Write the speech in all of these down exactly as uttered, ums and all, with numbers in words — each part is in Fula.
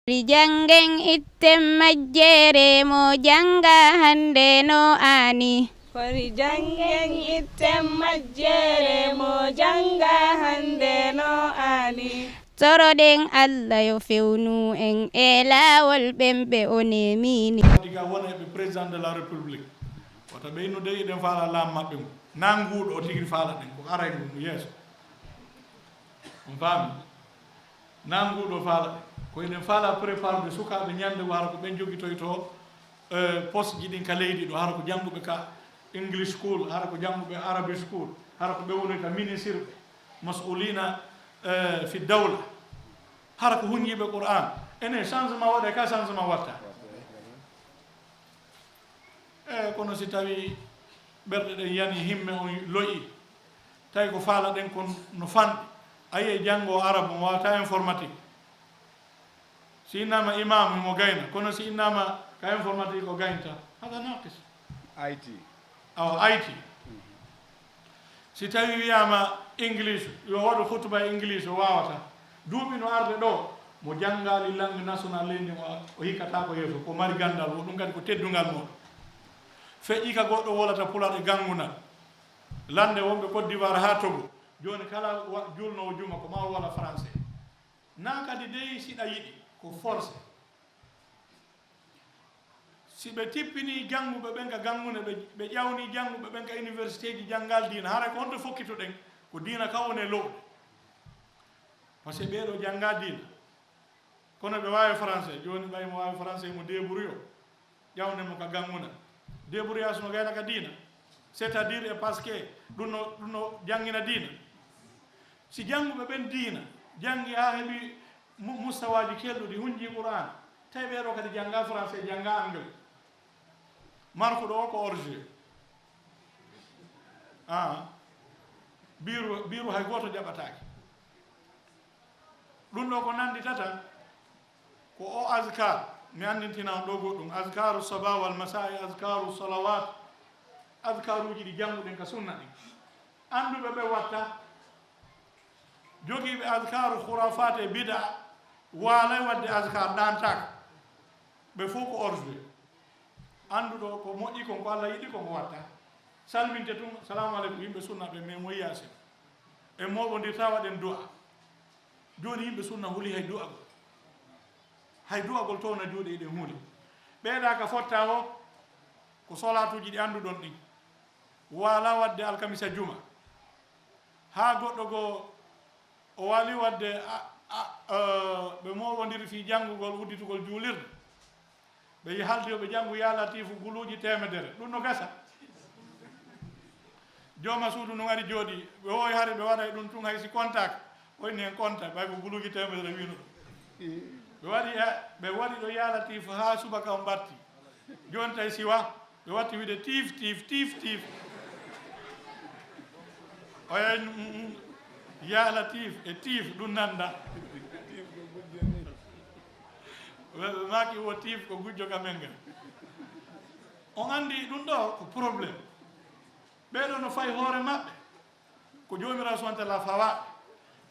Fori janngen itten majjere mo jannga hannde no aani. Fori janngen itten majjere mo jannga hannde no aani. Toroɗen Allah yo fewnu en e laawol ɓen ɓe o neemiini. Diga wona ɓe président de la république wata ɓe innude eɗen faala laam maɓɓe ngu nan nguuɗo o tigi faala ɗen ko aray ngu yeeso on faami nan nguuɗo faala ɗen ko eɗen faala préparude sukaaɓe ñande wara ko ɓen jogitoyto poste ji ɗin ka leydi ɗo hara ko jannguɓe ka english school hara ko jannguɓe arabi school hara ko ɓe woni ka minisirɓe masulina fi dawla hara ko huñjiiɓe qur'an enen changement waɗa ka changement watta e kono si tawi ɓerɗe ɗen yani himme on lo'i tawi ko faala ɗen kon no fanɗi a yi'e janngo arabe mo wawata informatique si innama imam himo gayna kono si innama ka informatique o gaynta hada naqis it awa it si tawi wiyama english yo waɗu hutuba e english o wawata duuɓi no arde ɗo mo janngaali langue national leydi o hikkata ko yeeso ko mari gandal o ɗum kadi ko teddungal muɗum feƴƴi ka goɗɗo wolata pular e ganngunal lande wonɓe côte d'ivoire ha togo joni kala julnowo juma ko ma wola français na kadi dey siɗa yiɗi ko forcé si ɓe tippini jannguɓe ɓen ka ganngude ɓe ƴawni jannguɓe ɓen ka université ji janngal diina haray ko honto fokkitoɗen ko diina ka woni e lowɗe par ce que ɓeeɗo jannga diina kono ɓe waawi français jooni ɓay mo waawi français mo débrouille o ƴawne mo ka ganngude débrouillage no gayna ka diina c'est à dire e parce que ɗum no ɗum no janngina diina si jannguɓe ɓen diina janngi haa heɓi mustawaaji kelɗuɗi hunji qur'an tawi ɓeeɗo kadi jannga français jannga anglais markuɗo o ko orge a biiru biiru hay gooto jaɓataake ɗum ɗo ko nanndita tan ko o askar mi anndintina on ɗo goɗɗum askaru saba wal masa e askaru salawat askaruuji ɗi jannguɗen ka sunna ɗin annduɓe ɓe watta jogiiɓe askaru khurafat e bida waalay waɗde askar ɗantaaka ɓe fof ko orge annduɗo ko moƴƴi kon ko allah yiɗi kon o watta salminte tun salamu aleykum yimɓe sunna ɓe mais mo yiyaasi en moɓondirta waɗen du'a jooni yimɓe sunna huli hay du'agol hay du'agol towna juuɗe eɗen huli ɓeeɗa ka fotta o ko solatuji ɗi annduɗon ɗin waala waɗde alkamisa juma haa goɗɗo goo o waali waɗde ɓe moɓondiri fii janngugol udditugol juulirde ɓe haldi yo ɓe janngu yaa latiifu guluuji teemedere ɗum no gasa jooma suudu no ari jooɗi ɓe wowi hari ɓe waɗa e ɗum tun hay si kontaaka oyni hen konta ɓay ko guluuji teemedere wino ɗum ɓe waɗi ɓe waɗi ɗo yaa latiifu haa subaka on ɓatti jooni tawi siwa ɓe watti wiide tiif tiif tiif tiif oya yaa latiif e tiif ɗum nannda ɓe maaki wo tiif ko gujjo ka men ngal on anndi ɗum ɗo ko problème ɓeɗo no fayi hoore maɓɓe ko jomirawo subhanahu wa taala fawaɓe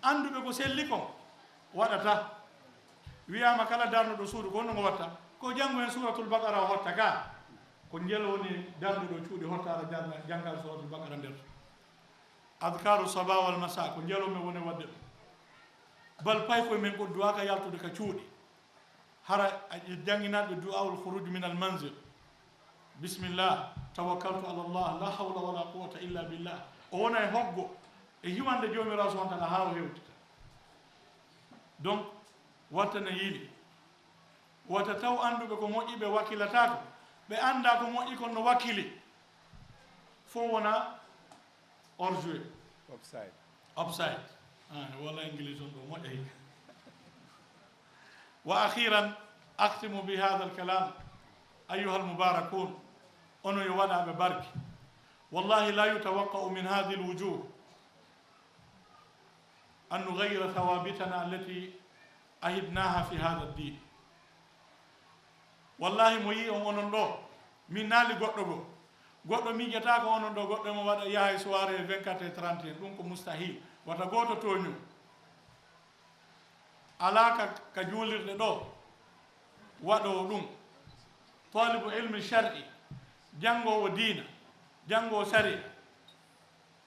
annduɓe ko selli kon waɗata wiyama kala darnuɗo suudu ko honno ngo watta ko janngo hen suratul baqara o hotta ka ko njel woni darnuɗo cuuɗi hottara janngal suratul baqara nder adkaru saba wal masa ko njel o men woni wadde ɗum bal pay koye men ko duwaka yaltude ka cuuɗi hara jannginatɓe du'aul khuruj min al manzil bismillah tawakkaltu ala allah la hawla wala quwwata illa billah o wona e hoggo e hiwande jomirawo subhanahu wa taala ha o hewtita donc wattana yiili wata taw annduɓe ko moƴƴi ɓe wakkilatako ɓe annda ko moƴƴi kon no wakkili fof wona hors jeu upside upside ah, wala english on ɗo moƴƴa hikka wa akhiran akhtimu bi hadha al kalam ayuha al mubarakun ono yo waɗaɓe barke wallahi la yutawaqqa'u min hadhihi al wujuh an nughayyira thawabitana allati ahidnaha fi hadha ad din wallahi mo yi on onon ɗo min naali goɗɗo goo goɗɗo miijata ko onon ɗo goɗɗo mo waɗa yaha e soirée vingt-quatre et trente et un ɗum ko mustahil wata gooto tooñu alaa ka ka juulirɗe ɗo Waɗoowo ɗum, taalibu ilmi shar'i, janngoowo diina, janngoowo sariya,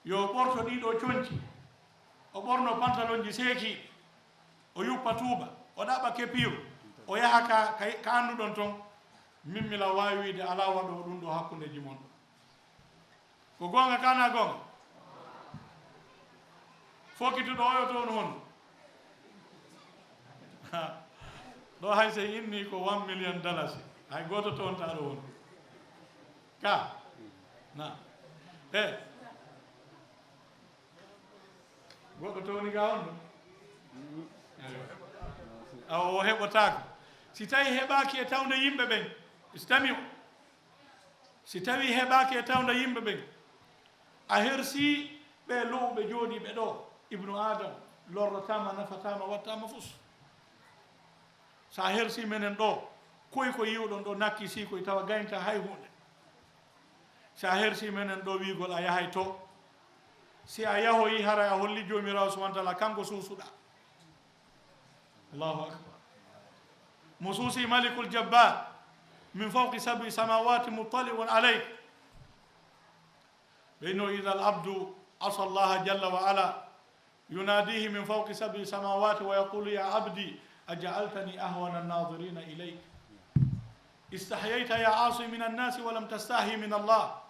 yo ɓorto ɗii ɗoo conci, o ɓorno pantalonji seekiiɗi, o yuppa tuuba, o ɗaɓɓa kepiiru, o yaha ka, ka, ka annduɗon ton. Min mila waawi wiide alaa waɗoowo ɗum ɗoo hakkundeji mon ɗoo. Ko goonga ka na goonga? Fokkituɗo oyo toon honɗo? Ɗo hay so inni ko one million dalasi, hay gooto toontaa ɗo won. Ka? Na. E. Goɗɗo towni ga on ɗo? Awa, o heɓotaako. Si tawi heɓaaki e tawnde yimɓe ɓen, istami'u. Si tawi heɓaaki e tawnde yimɓe ɓen, a hersii ɓe lowɓe jooɗiiɓe ɗo, Ibnu Adam, lorrataama, nafataa ma, wattaa ma fus. So a hersii menen ɗo, koy ko yi'uɗon ɗo nakkisii koy, tawa gayntaa hay huunde. Si a hersii menen ɗo wi'ugol a yahay to, si a yahoyi, haray a holli Joomiraawo subhaanahu wa ta'aala, kanko suusuɗaa. Allahu akbar. Mo suusi Malikul Jabbar, min fawqi sab'i samawati muttali'un alayk. Fa innahu idha al-abdu asa Allaha jalla wa ala, yunadihi min fawqi sab'i samawati wa yaqulu, "Ya abdi, aj'altani ahwana an-nadhirina ilayk. Istahyayta ya asi min an-nasi wa lam tastahi min Allah."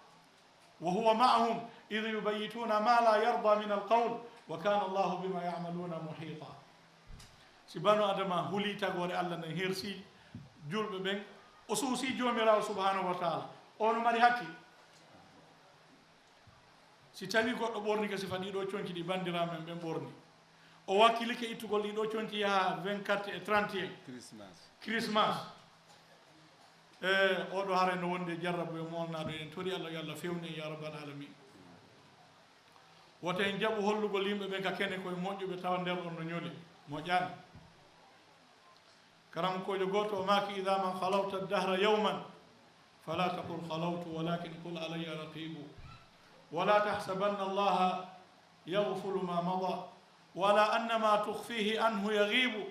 Wa huwa ma'ahum idh yubayyituna ma la yarda min al-qawl, wa kana Allahu bima ya'maluna muhita. Si banu Adama huli tagoore Allah nden, hersi julɓe ɓen, o suusi Joomiraawo subhanahu wa ta'ala, o no mari hakke. Si tawi goɗɗo ɓornike sifa ɗiɗo conci ɗi bandiraaɓe men ɓen ɓorni, o wakkilike ittugol ɗiɗo conci yaha vingt-quatre et trente et un Christmas. Christmas. E, oɗo haray no wondi e jarrabu e molnaɗo, en tori Allah, yo Allah fewnu en, ya rabbal alamin. Wota en jaɓu hollugol yimɓe ɓen ka kene koye moƴƴuɓe, tawa nder on no ñoli. Moƴƴaani. Karamokoojo gooto o maaki, "Idha ma khalawta ad-dahra yawman, fala taqul khalawtu, walakin qul alayya raqibu. Wala tahsabanna Allaha yaghfulu ma mada, wala anna ma tukhfihi anhu yaghibu.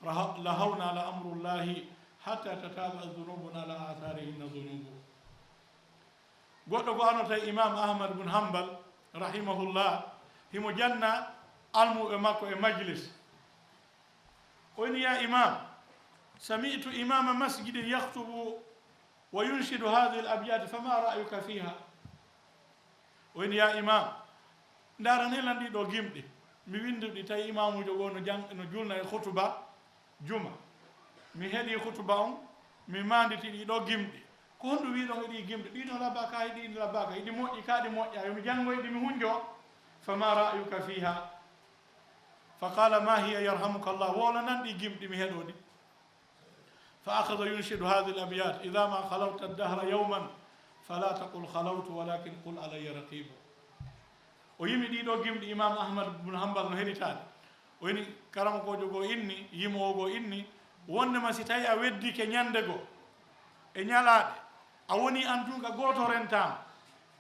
Laha-, lahawna la amrullahi hatta tataba'a dhunubuna ala atharihinna dhunubu." Goɗɗo ko anotay Imam Ahmad bun Hanbal, rahimahullah, himo janna almuɓe makko e majlis. O ini, "Ya imam, sami'tu imama masjidin yakhtubu wa yunshidu hadhihi al-abyat, fama ra'yuka fiha?" O ini, "Ya imam, ndaara ne lan ɗiɗo gimɗi, mi winduɗi, tawi imamujo goo no jang-, no julna e khutuba juma. Mi heɗi khutuba on, mi manditi ɗiɗo gimɗi. Ko honɗum wi'uɗon e ɗi gimɗi? Ɗi no labaka, e ɗi no labaka, e ɗi moƴƴi, ka ɗi moƴƴa. Yo mi jangoy ɗi, mi hunjo. Fama ra'yuka fiha?" Fa qala, "Ma hiya yarhamuka Allah?" Wowla nan ɗi gimɗi mi heɗo ɗi. Fa akhadha yunshidu hadhihi al-abyat, "Idha ma khalawta ad-dahra yawman, fala taqul khalawtu, walakin qul alayya raqibu." O yimi ɗiɗo gimɗi Imam Ahmad bun Hanbal no heɗitaade. O ini, karamokoojo goo inni, yimoowo goo inni, wondema si tawi a weddike ñande goo e ñalaaɗe, a woni an tun ka gooto rentaama,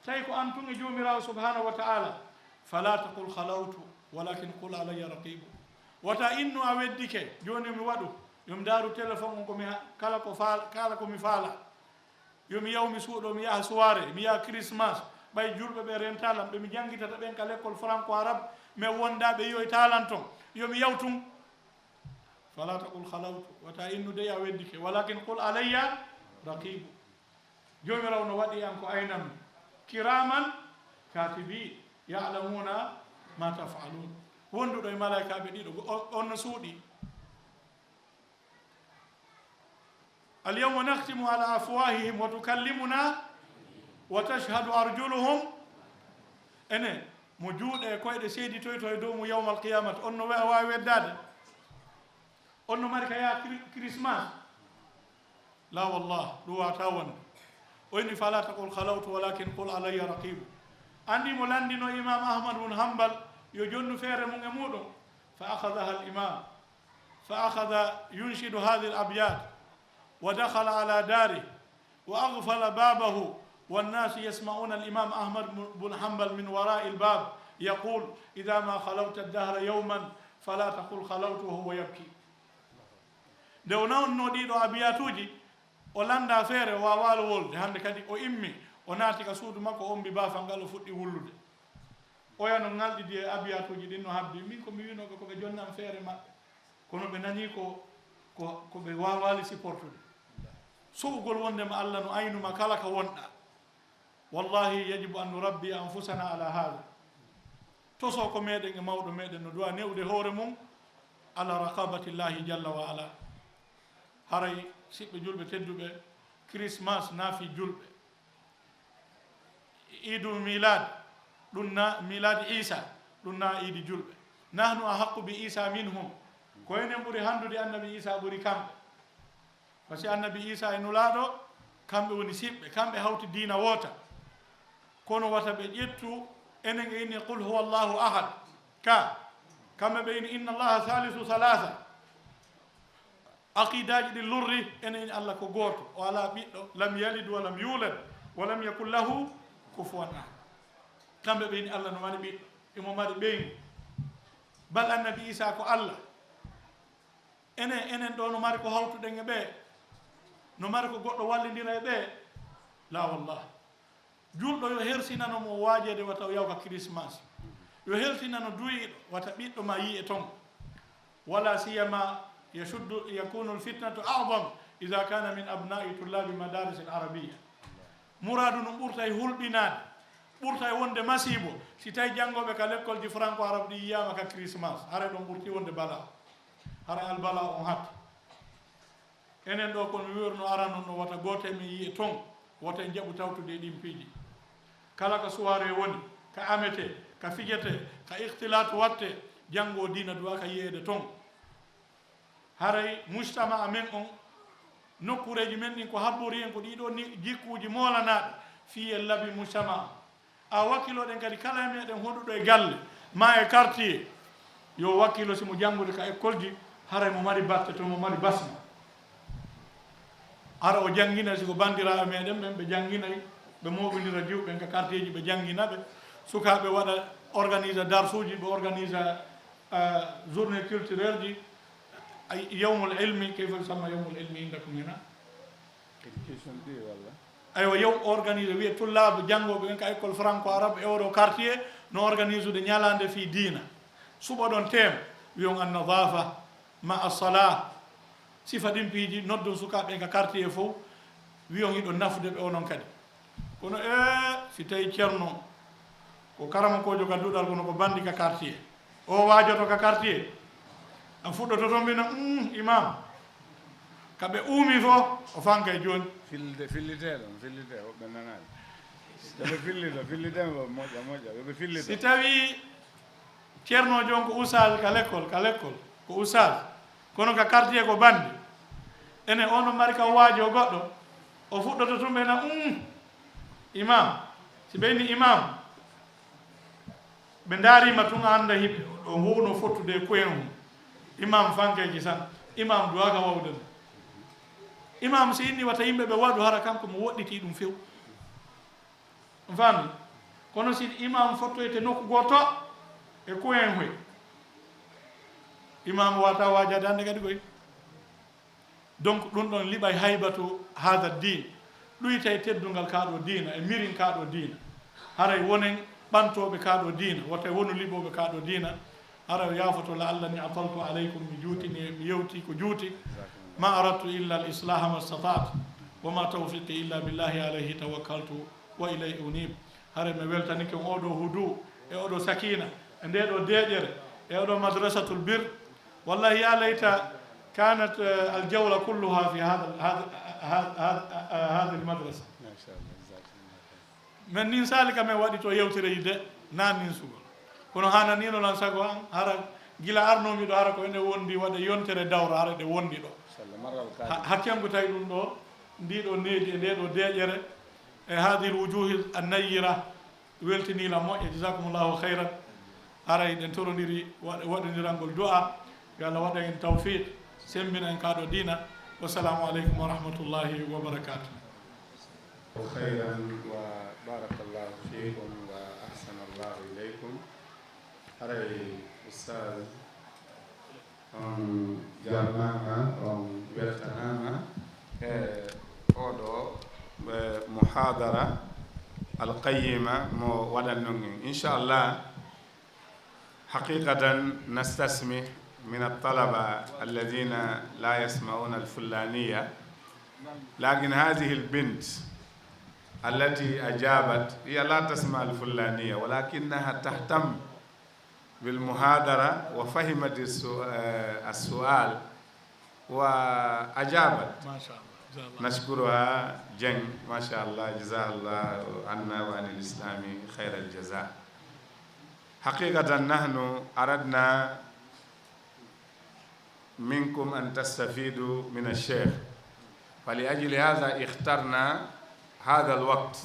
tawi ko an tun e Joomiraawo subhanahu wa ta'ala, fala taqul khalawtu, walakin qul alayya raqibu. Wata innu a weddike, jooni mi waɗu, yo mi ndaaru téléphone on, ko mi ha-, kala ko faal-, kala ko mi faala. Yo mi yaw mi suuɗo, mi yaha soirée, mi yaha Christmas. Ɓay julɓe ɓe rentalan, ɓe mi jangitata ɓen ka l'école franco-arabe, mi wonda ɓe yi'oytalan ton. Yo mi yaw tun. Fala taqul khalawtu, wata innu dey a weddike, walakin qul alayya raqibu. Joomiraawo no waɗi an ko aynanmi. Kiraman katibin, ya'lamuna ma taf'alun. Wonduɗo e malaykaaɓe ɗiɗo, go-, o-, on no suuɗi. Al yawma nakhtimu ala afwahihim wa tukallimuna wa tashhadu arjuluhum. Ene, mo juuɗe e koyɗe seeditoyto e dow mum yawmal qiyamata, on no wa-, waawi weddaade? On no mari ka yaha Kri-, Christmas? La wallah, ɗum wata wonde. O inni, "Fala taqul khalawtu, walakin qul alayya raqibu." Anndi mo lanndino Imam Ahmad bun Hanbal, yo jonnu feere mum e muɗum. Fa akhadhaha al imam. فأخذ ينشد هذه الأبيات، ودخل على داره، وأغفل بابه، والناس يسمعون الإمام أحمد بن حنبل من وراء الباب يقول: "إذا ما خلوت الدهر يوما فلا تقل خلوت"، وهو يبكي. Nde o nawnuno ɗiiɗo abiyatuuji, o lannda feere, o waawaalo wolde. Hannde kadi o immi, o naati ka suudu makko, o ombi baafal ngal, o fuɗɗi wullude. Oya no ŋalɗidi e abiyatuuji ɗin no habbi, min ko mi wiinoo ɓe ko ɓe jonnam feere maɓɓe. Kono ɓe nanii ko, ko, ko ɓe waawaali supportude. So'ugol wondema Alla no aynuma kala ka wonɗaa. Wallahi, yajibu an nurabbi anfusana ala hada. Toso ko meɗen e mawɗo meɗen no duwa newde hoore mum ala raqabatillahi jalla wa ala. Haray siɓɓe julɓe tedduɓe, Christmas na fi julɓe. Idu milad, ɗum na milad Isa, ɗum na idi julɓe. Nahnu ahaqqu bi Isa minhum. Ko enen ɓuri handude annabi Isa ɓuri kamɓe. Parce que annabi Isa e nulaaɗo, kamɓe woni siɓɓe, kamɓe hawti diina woota. Kono wata ɓe ƴettu, enen e inni qul huwa Allahu ahad. Ka, kamɓe ɓe inni inna Allaha salisu salasa. Aqidaaji ɗi lurri, enen inni Allah ko gooto, o alaa ɓiɗɗo, lam yalid wa lam yulad, wa lam yakun lahu kufuwan ahad. Kamɓe ɓe inni Allah no mari ɓiɗɗo, imo mari ɓeyngu. Bal annabi Isa ko Allah. Enen, enen ɗo no mari ko hawtuɗen e ɓee? No mari ko goɗɗo wallindira e ɓee? La wallah. Julɗo yo hersinano mo waajeede wata o yawka Christmas. Yo hersinano duyiiɗo wata ɓiɗɗo ma yi'e ton. Wala siyama yashuddu, yakunu alfitnatu a'zam idha kana min abna'i tullabi madaris al-arabiyya. Muraadu no ɓurta e hulɓinaade, ɓurta e wonde masiibo, si tawi janngooɓe ka lekkolji franco arabe ɗi yiyaama ka Christmas, haray ɗon ɓurti wonde bala. Haray albala on hatti. Enen ɗo, kono mi wi'orno aran on no, wata gooto e men yi'e ton, wata en jaɓu tawtude e ɗin piiji. Kala ka suwaree woni, ka ametee, ka fijetee, ka ikhtilaatu wattee, janngo diina duwaa ka yi'eede ton. Haray mujtama amen on, nokkuureeji men ɗin ko habbori en ko ɗiɗo ni jikkuuji moolanaaɗi fii en laɓi mujtama. A wakkiloɗen kadi kala e meɗen honduɗo e galle ma e quartier, yo wakkilo si mo janngude ka école ji, haray mo mari batte to mo mari basma. Hara o janngina si ko banndiraaɓe meɗen ɓen ɓe jannginay, ɓe mooɓindira jiwɓe ɓen ka quartier ji, ɓe janngina ɓe. Sukaaɓe waɗa organisa darsuuji, ɓe organisa, ah, journée culturelle ji, ay, yawmul ilmi, kayfa yusamma yawmul ilmi indakum hina? Education day walla? Aywa, yow organise, wiye tullaaɓe janngooɓe ɓen ka école franco arabe e oɗo quartier no organisude ñalaande fii diina. Suɓoɗon thème, wiyon an-nadaafa ma as-salaa. Sifa ɗin piiji, noddon sukaaɓe ɓen ka quartier fow, wiyon hiɗon nafude ɓe onon kadi. Kono, ee, si tawi ceerno ko karamokoojo ka duɗal, kono ko banndi ka quartier, o waajoto ka quartier, a fuɗɗoto toon mbina, "Mm, imam, ka ɓe uumi fof, o fanka e jooni." Fillite, fillite ɗon, fillite, woɓɓe nanaani. Yo ɓe fillito, fillite mo moƴƴa, moƴƴa, yo ɓe fillito. Si tawi ceernoojo on ko ustaas ka lekkol, ka lekkol, ko ustaas, kono ka quartier ko banndi, ene on no mari ka waajo goɗɗo, o fuɗɗoto tun ɓe na, "Mm, imam." Si ɓe inni imam, ɓe ndaarima tun, a annda hiɓe, ɗo wowno fottude e koyen hun. Imam fankeji tan, imam duwa ka wawde no. Imam si inni wata yimɓe ɓe waɗu, hara kanko mo woɗɗiti ɗum few. On faami? Kono si imam fottoyte nokku gooto e koyen hoy, imam wata waajaade hannde kadi koy. Donc, ɗum ɗon liɓay haybatu hada din, ɗuytay teddungal kaa ɗo diina e mirin kaa ɗo diina. Haray wonen ɓantooɓe kaa ɗo diina, wota wonu liɓooɓe kaa ɗo diina. Haray o yaafoto, la'allani ataltu alaykum, mi juutini, mi yewti ko juuti. Ma aradtu illa al islaha ma stata'tu, wa ma tawfiqi illa billahi alayhi tawakkaltu wa ilayhi unib. Haray mi weltanike on oɗo hudu e oɗo sakina e nde ɗo deeƴere e oɗo madrasatul bir. Wallahi ya layta kanat, eh, al jawla kulluha fi hada, hada, hada, hada, hada al madrasa. Masha Allah, jazakumullah khair. Men nin sali kam en waɗi to yewtere yidde nan nin sugol. Kono hananino lan sago an, hara gila arnomi ɗo, hara ko ene wondi waɗa yontere dawra, hara ɗe wondi ɗo. Inshallah, marral kadi. Ha, hakkengo tawi ɗum ɗo, ndi ɗo needi e nde ɗo deeƴere, e hadil wujuhi an nayyira, weltini lan moƴƴa, jazakumullahu khairan. Haray ɗen torondiri wa-, waɗondirangol du'a, yo Allah waɗa en tawfiq, sembina en kaa ɗo diina. Wassalamu aleykum wa rahmatullahi wa barakatuh. خيرا وبارك الله فيكم وأحسن الله إليكم. Haray Ustaz, on jarnaama, on المحاضرة القيمة mo waɗannon en. إن شاء الله، حقيقة نستسمح من الطلبة الذين لا يسمعون الفلانية، لكن هذه البنت التي أجابت هي لا تسمع الفلانية، ولكنها تهتم بالمحاضرة وفهمت السو-، آه، السؤال وأجابت. ما شاء الله. جزاها الله. نشكرها جن، ما شاء الله، جزاها الله عنا وعن الإسلام خير الجزاء. حقيقة نحن أردنا منكم أن تستفيدوا من الشيخ، فلأجل هذا اخترنا هذا الوقت.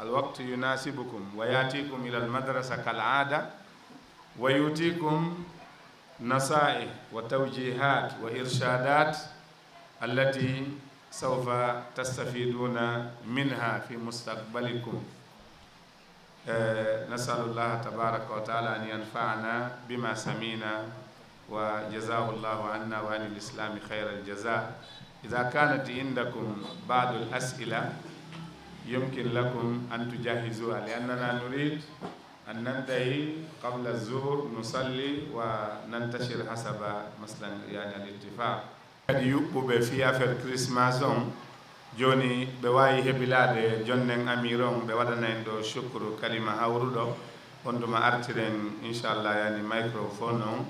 الوقت يناسبكم ويأتيكم إلى المدرسة كالعادة، ويؤتيكم نصائح وتوجيهات وإرشادات التي سوف تستفيدون منها في مستقبلكم. آه، نسأل الله تبارك وتعالى أن ينفعنا بما سمعنا، وجزاه الله عنا وعن الإسلام خير الجزاء. إذا كانت عندكم بعض الأسئلة، يمكن لكم أن تجهزوها، لأننا نريد أن ننتهي قبل الظهر، نصلي وننتشر حسب، مثلا، يعني، الاتفاق. Kadi yuɓɓuɓe fii affaire Christmas on, jooni ɓe waawi hebilaade jonnen Amir on, ɓe waɗana en ɗo shukru kalima hawruɗo. On tuma artiren, inchallah, yani microphone on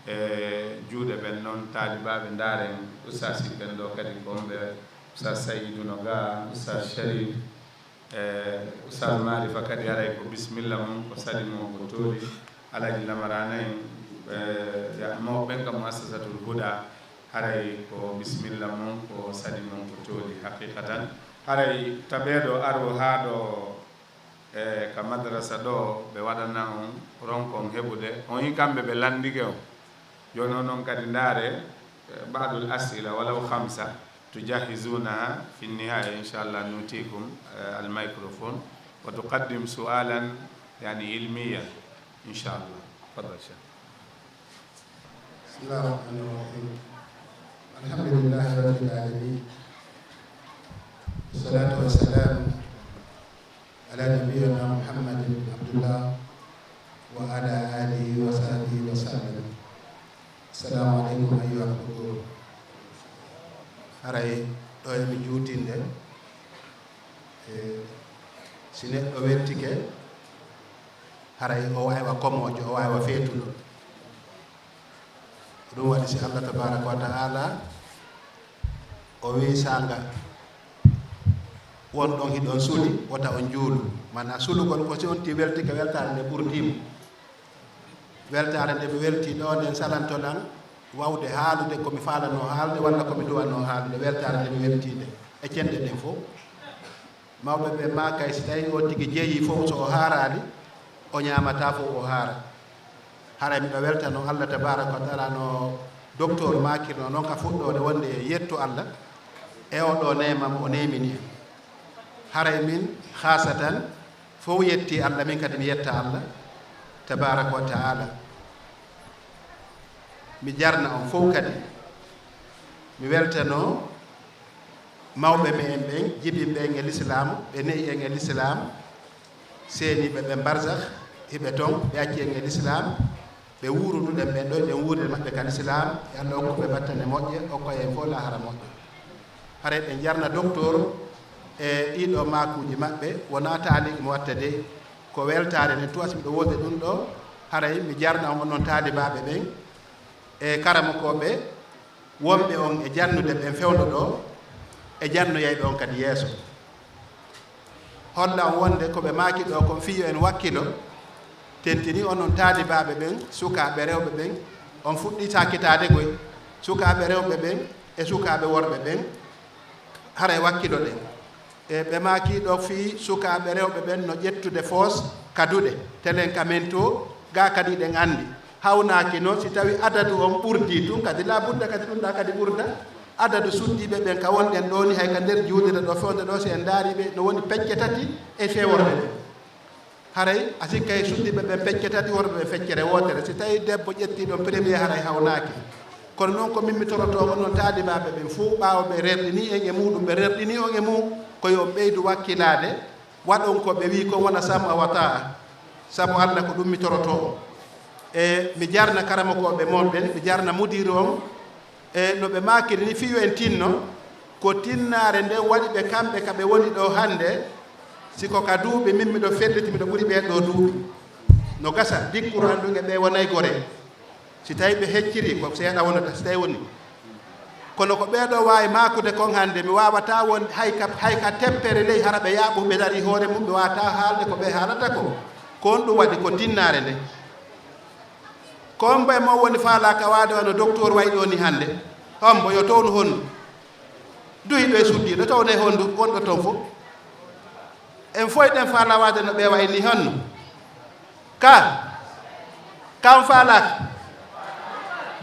e juuɗe ɓen non, taalibaaɓe ndaaren ustaasi ɓen ɗo kadi, ko on ɓe, Ustaas Sayidu no ga, Ustaas Sharif, e Ustaas Maarifa kadi, haray ko bisimilla mon, ko sali mon ko tooli. Alhaji Lamaraana en, e, ya, mawɓe ɓen ka Muassasatul Huda, haray ko bisimilla mon, ko sali mon ko tooli haqiqatan. Haray tabeeɗo aro haa ɗo, e, ka madrasa ɗo, ɓe waɗana on ronkon heɓude. On yi kamɓe ɓe landike on. Jooni onon kadi ndaare, e, ba'dul as'ila walaw khamsa tujahizunaha, fi nihaya, inchallah, nutikum, e, al microphone wa tuqaddim su'alan, yani, ilmiyan, inchallah. Tafaddal, Sheikh. بسم الله الرحمن الرحيم. الحمد لله رب العالمين. والصلاة والسلام على نبينا محمد بن عبد الله وعلى آله وصحبه وسلم. السلام عليكم أيها الحضور. Haray ɗo e mi juutinde, e, si neɗɗo weltike, haray o waawa komoojo, o waawa feetuɗo. Ko ɗum waɗi si Allah tabaraka wa ta'ala o wi'i saanga won ɗon hiɗon suli, wota on juulu. Maanaa sulugol ko si on ti weltike weltaare nde ɓurtiimo. Weltaare nde mi welti ɗo nden salanto lan wawde haalude ko mi faalanoo haalde walla ko mi duwanoo haalde, weltaare nde mi welti nde e cenɗe ɗen fof. Mawɓe ɓe maakay si tawii on tigi jeyi fof, so o haaraali, o ñaamataa fof o haara. Haray miɗo weltanoo Allah tabaraka wa taala no docteur maakirno non ka fuɗɗoode wonde e yettu Allah e oo ɗoo neema mo o neemini en. Haray min khaasatan fof yetti Allah, min kadi mi yetta Allah tabaraka wa taala. Mi jarna on fof kadi. Mi weltanoo mawɓe me'en ɓen, jibinɓe en e lislaam, ɓe ne'i en e lislaam, seeniiɓe ɓen barzakh, hiɓe ton, ɓe acci en e lislaam, ɓe wuuruduɗen ɓen ɗo, ɓe wuuride maɓɓe ka lislaam, yo Allah okku ɓe battane moƴƴe, okka en fof laahara moƴƴo. Haray ɓe jarna docteur e ɗiɗo maakuuji maɓɓe, wonaa taaliq mo watta dey, ko weltaare nden, tuwas miɗo wooda ɗum ɗo, haray mi jarna on, onon taalibaaɓe ɓen, e karamokooɓe wonɓe on e jannude ɓen fewndo ɗo, e jannoyayɓe on kadi yeeso. Holla on wonde ko ɓe maaki ɗo kon fii yo en wakkilo, tentini onon taalibaaɓe ɓen, sukaaɓe rewɓe ɓen, on fuɗɗii saakitaade koy, sukaaɓe rewɓe ɓen e sukaaɓe worɓe ɓen, haray wakkilo ɗen. E ɓe maaki ɗo fii sukaaɓe rewɓe ɓen no ƴettude foos ka duɗe, telen ka men to, gaa kadi ɗen anndi. Hawnaaki noon, si tawi adadu on ɓurdii tun, kadi laa budda kadi ɗum ɗa kadi ɓurda. Adadu suddiiɓe ɓen ka wonɗen ɗoo ni, hay ka nder juulirde ɗo, fewndo ɗo, si en ndaarii ɓe, no woni pecce tati e feworɓe ɓen. Haray a sikkay suddiiɓe ɓen pecce tati, worɓe ɓen feccere wootere. Si tawii debbo ƴettii ɗon premier, haray hawnaaki. Kono noon ko min mi torotoo onon taalibaaɓe ɓen fof, ɓaawo ɓe rerɗinii en e muuɗum, ɓe rerɗinii on e mum, ko yo on ɓeydu wakkilaade, Waɗon ko ɓe wi'i kon, wona sam'a wa ta'a, sabu Alla ko ɗum mi torotoo on. E mi jarna karamokooɓe mon ɓen, mi jarna mudiiru on. E no ɓe maakiri ni, fii yo en tinno, ko tinnaare nden waɗi ɓe kamɓe ka ɓe woni ɗoo hannde. Si ko ka duuɓi, min miɗo felliti, miɗo ɓuri ɓee ɗoo duuɓi. No gasa, dikkuru an ɗum e ɓee wonay gore. Si tawii ɓe heccirii, ko seeɗa wonata, si tawii woni. Kono ko ɓee ɗoo waawi maakude kon hannde, mi waawataa won hay ka, hay ka teppere ley, hara ɓe yaaɓu, ɓe darii hoore mum, ɓe waawataa haalde ko ɓe haalata ko. Ko on ɗum waɗi, ko tinnaare nde. Ko hombo e mon woni faalaa ka waade wano docteur wayi ɗoo ni hannde? Hombo yo townu honndu? Duhi ɗo e suddiiɗo, towne honndu wonɗo ton fof. En fof eɗen faalaa waade no ɓe wayi ni honno? Ka? Ka on faalaaka?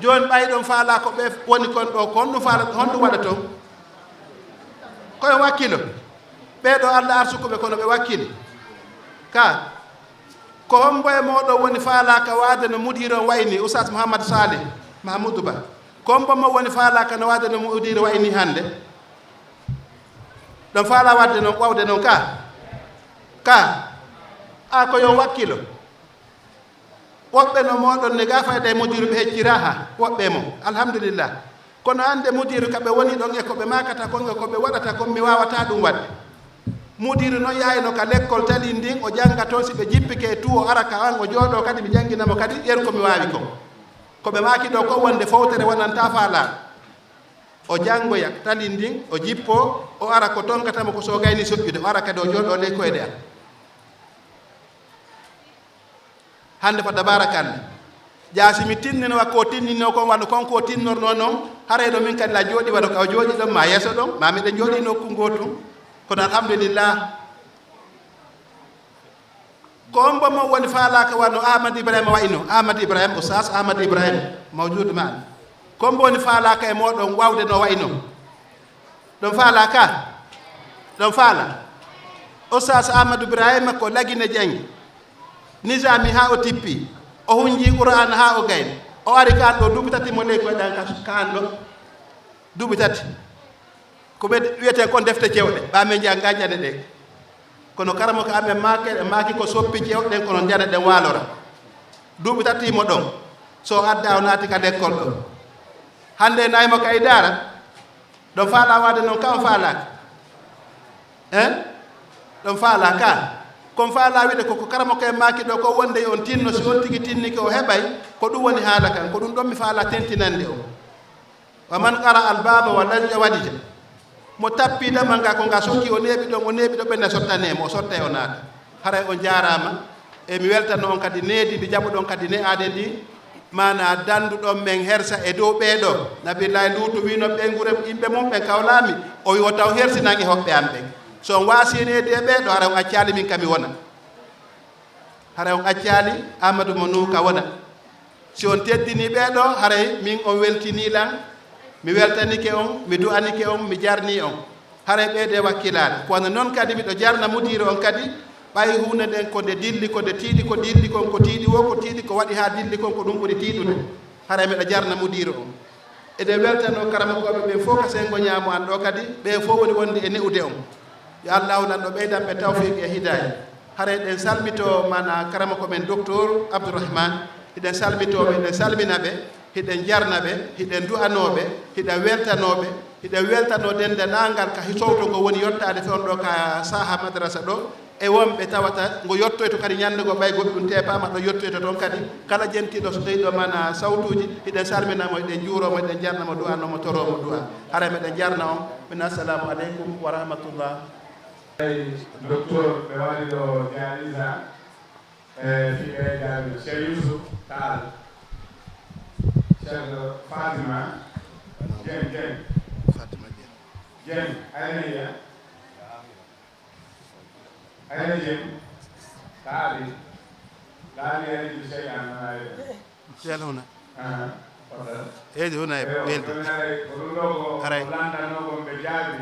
Jooni ɓay ɗon faalaa ko ɓe woni kon ɗoo kon, ɗum faala, honɗum waɗa ton? Ko en wakkilo. Ɓee ɗoo Alla arsukuɓe kono ɓe wakkili. Ka? Ko hombo e mooɗon woni faalaa ka waade no mudiiru on wayi ni, Oustaz Mouhammad Salih Mahmoudou Ba? Ko hombo mo woni faalaa ka no waade no mudiiru wayi ni hannde? Ɗon faalaa waɗde non, wawde non ka? Ka? A ko yo wakkilo. Woɓɓe no mooɗon ne ga fayda e mudiiru ɓe hecciraa ha, woɓɓe e mon. Alhamdulillah. Kono hannde mudiiru ka ɓe woni ɗon e ko ɓe maakata kon e ko ɓe waɗata kon, mi waawataa ɗum waɗde. Mudiiru non yaayno ka lekkol Tallinn ndin, o jannga toon, si ɓe jippike e tuu, o ara ka an, o jooɗoo kadi mi janngina mo kadi yeru ko mi waawi kon. Ko ɓe maaki ɗoo kon wonde fowtere wonantaa faalaa. O janngoya Tallinn ndin, o jippoo, o ara ko tonkata mo ko so gayni soƴƴude, o ara kadi o jooɗoo ley koyɗe am. Hannde fa tabaarakalla. Jaa si mi tinnino wa ko tinninoo kon, wano kon ko tinnornoo non, haray ɗo min kadi la jooɗi wano ka o jooɗi ɗon, ma yeeso ɗon, ma miɗen jooɗi nokku ngootu. Kono alhamdulillah. Ko hombo mo woni faalaa ka wano Ahmad Ibrahima wayno? Ahmad Ibrahima, Oustaz Ahmad Ibrahima, mawjuud ma. Ko hombo woni faalaa ka e mooɗon wawde no wayno? Ɗon faalaa ka? Ɗon faalaa? Oustaz Ahmad Ibrahima ko Lagine janngi. Nizaami haa o tippi. O hunji Qur'aana haa o gayni. O ari ka an ɗoo duuɓi tati mo ley koyɗe an ka, ka an ɗoo. Duuɓi tati. Ko ɓe wiyetee kon defte cewɗe, ɓaa men jannga jane ɗe. Kono karamoko amen maake, maaki ko soppi cewɗen kono jane ɗen waalora. Duuɓi tati mo ɗon, so adda o naati ka lekkol ɗon. Hannde nayi mo ka idaara, ɗon faalaa waade non ka on faalaaka? Hein? Ɗon faalaa ka? Kon faalaa wiide ko, ko karamoko en maaki ɗo ko wonde yo on tinno, si on tigi tinnike o heɓay, ko ɗum woni haala kan, ko ɗum ɗon mi faalaa tentinande o. Wa man qara al baba wa lajja walija. Mo tappi damal ngal ko nga sokki, o neeɓi ɗon, o neeɓi ɗon, ɓe na sottane mo, o sottay o naata. Haray on jaaraama. E mi weltano on kadi needi ndi jaɓuɗon kadi ne'aade ndi, maanaa danduɗon men hersa e dow ɓee ɗoo. Nabiyullaahi Luutu wiino ɓeynguure yimɓe mum ɓen kawlaami, o wi o taw hersinan e hoɓɓe am ɓen. So on waasii needi e ɓee ɗoo, haray on accaali min ka mi wona. Haray on accaali Aamadu mo Nuuka wona. Si on teddinii ɓee ɗoo, haray min on weltinii lan. Mi weltanike on, mi du'anike on, mi jarnii on. Haray ɓeydee wakkilaade. Ko wano non kadi miɗo jarna mudiiru on kadi, ɓay huunde nden ko nde dilli, ko nde tiiɗi, ko dilli kon, ko tiiɗi woo, ko tiiɗi ko waɗi haa dilli kon, ko ɗum ɓuri tiiɗude. Haray miɗo jarna mudiiru on. Eɗen weltanoo karamokooɓe ɓen fof ka senngo ñaamo an ɗoo kadi, ɓee fof woni wonde e ne'ude on. Yo Allaahu Lanɗo ɓeydan ɓe tawfiiq e hidaaya. Haray eɗen salmitoo maanaa karamoko men Doktor Abdourahmane, hiɗen salmitoo ɓe, hiɗen salmina ɓe, hiɗen jarna ɓe, hiɗen du'anoo ɓe, hiɗen weltanoo ɓe, hiɗen weltanoo denndaangal ka hi-, sowto ngo woni yottaade fewndo ɗoo ka saaha madrasa ɗoo. E wonɓe tawata ngo yottoyto kadi ñannde goo, ɓay goɗɗum teepaama ɗo, yottoyto toon kadi. Kala jentiiɗo so tawi ɗo mana sawtuuji, hiɗen salmina mo, hiɗen njuuroo mo, hiɗen jarna mo du'aa, no mo toroo mo du'aa. Haray meɗen jarna on. Min assalamu aleykum wa rahmatullah. Docteur, ɓe waɗi ɗo jaayiza e fiɓe jaabi Cheikh Youssouf Tall, Cheikh Fatima Dieng, Dieng, Dieng, Ayniya. Ayniya Dieng, Tall, Tall, Ayniya Dieng, Cheikh Anna, Ayniya. Sel huna. Aha, fadal. Eydi huna e weldi. Ko ɗum ɗo ko haray ko lanndannoo kon ɓe jaabi.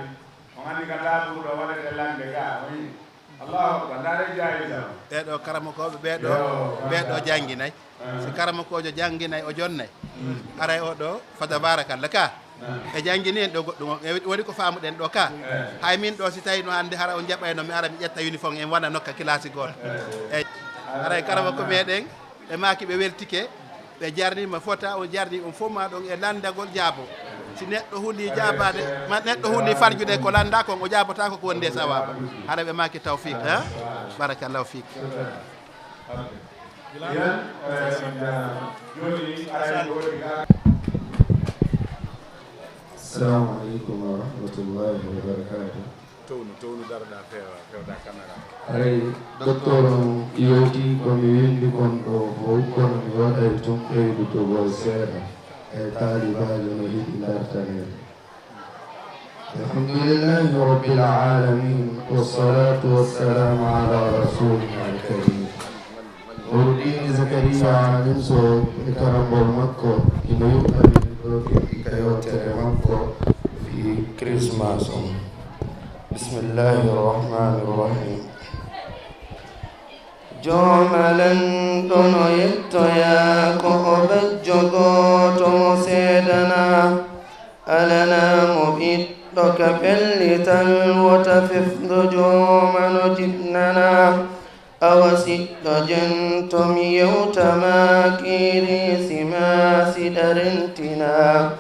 On anndi ka taaburu ɗo waɗete lannde ga, o yii. Allahu Akbar, ndaare jaayiza o. Ɓee ɗoo karamokooɓe, ɓee ɗoo, yo, ɓee ɗoo jannginay. Aha. Si karamokoojo jannginay, o jonnay. Mm. Haray o ɗoo, fa tabarakallah ka. Ɓe janngini en ɗo goɗɗum on. E waɗi ko faamuɗen ɗo ka. Hay min ɗo, si tawi no hannde hara on jaɓayno mi ara mi ƴetta uniforme en wona nokka kilasi gooto. Eyi. Haray karama ko meɗen, ɓe maaki ɓe weltike, ɓe jarnima fota, o jarni on fof ma ɗon e lanndagol jaabo. Si neɗɗo huli jaabaade, ma neɗɗo huli farjude ko lannda kon, o jaabotaako ko wonde sawaba. Haray ɓe maaki tawfiq, ha? Barakallahu fiik. Assalamu aleykum wa rahmatullahi wa barakatuh. Townu, townu, daroɗaa, feewa, feewɗaa caméra. Haray, docteur on yewti ko mi winndi kon ɗo fow, kono mi waɗay tun ɓeydutugol seeɗa e taalibaajo no yiɗi dartaneede. الحمد لله رب العالمين، والصلاة والسلام على رسولنا الكريم. Nuruddin Zakariya Alim Sow e karambol makko, ino yuɓɓani en ɗo kadi ka yewtere makko fii Christmas on. بسم الله الرحمن الرحيم. Jooma lanɗo no yettoyaa ko o bajjo gooto mo seedanaa, alanaa mo ɓiɗɗo ka pellital, wota fefdo jooma no jiɗnanaa. Awa siɗɗo jento mi yewta ma, kiirisimaasi ɗa rentinaa.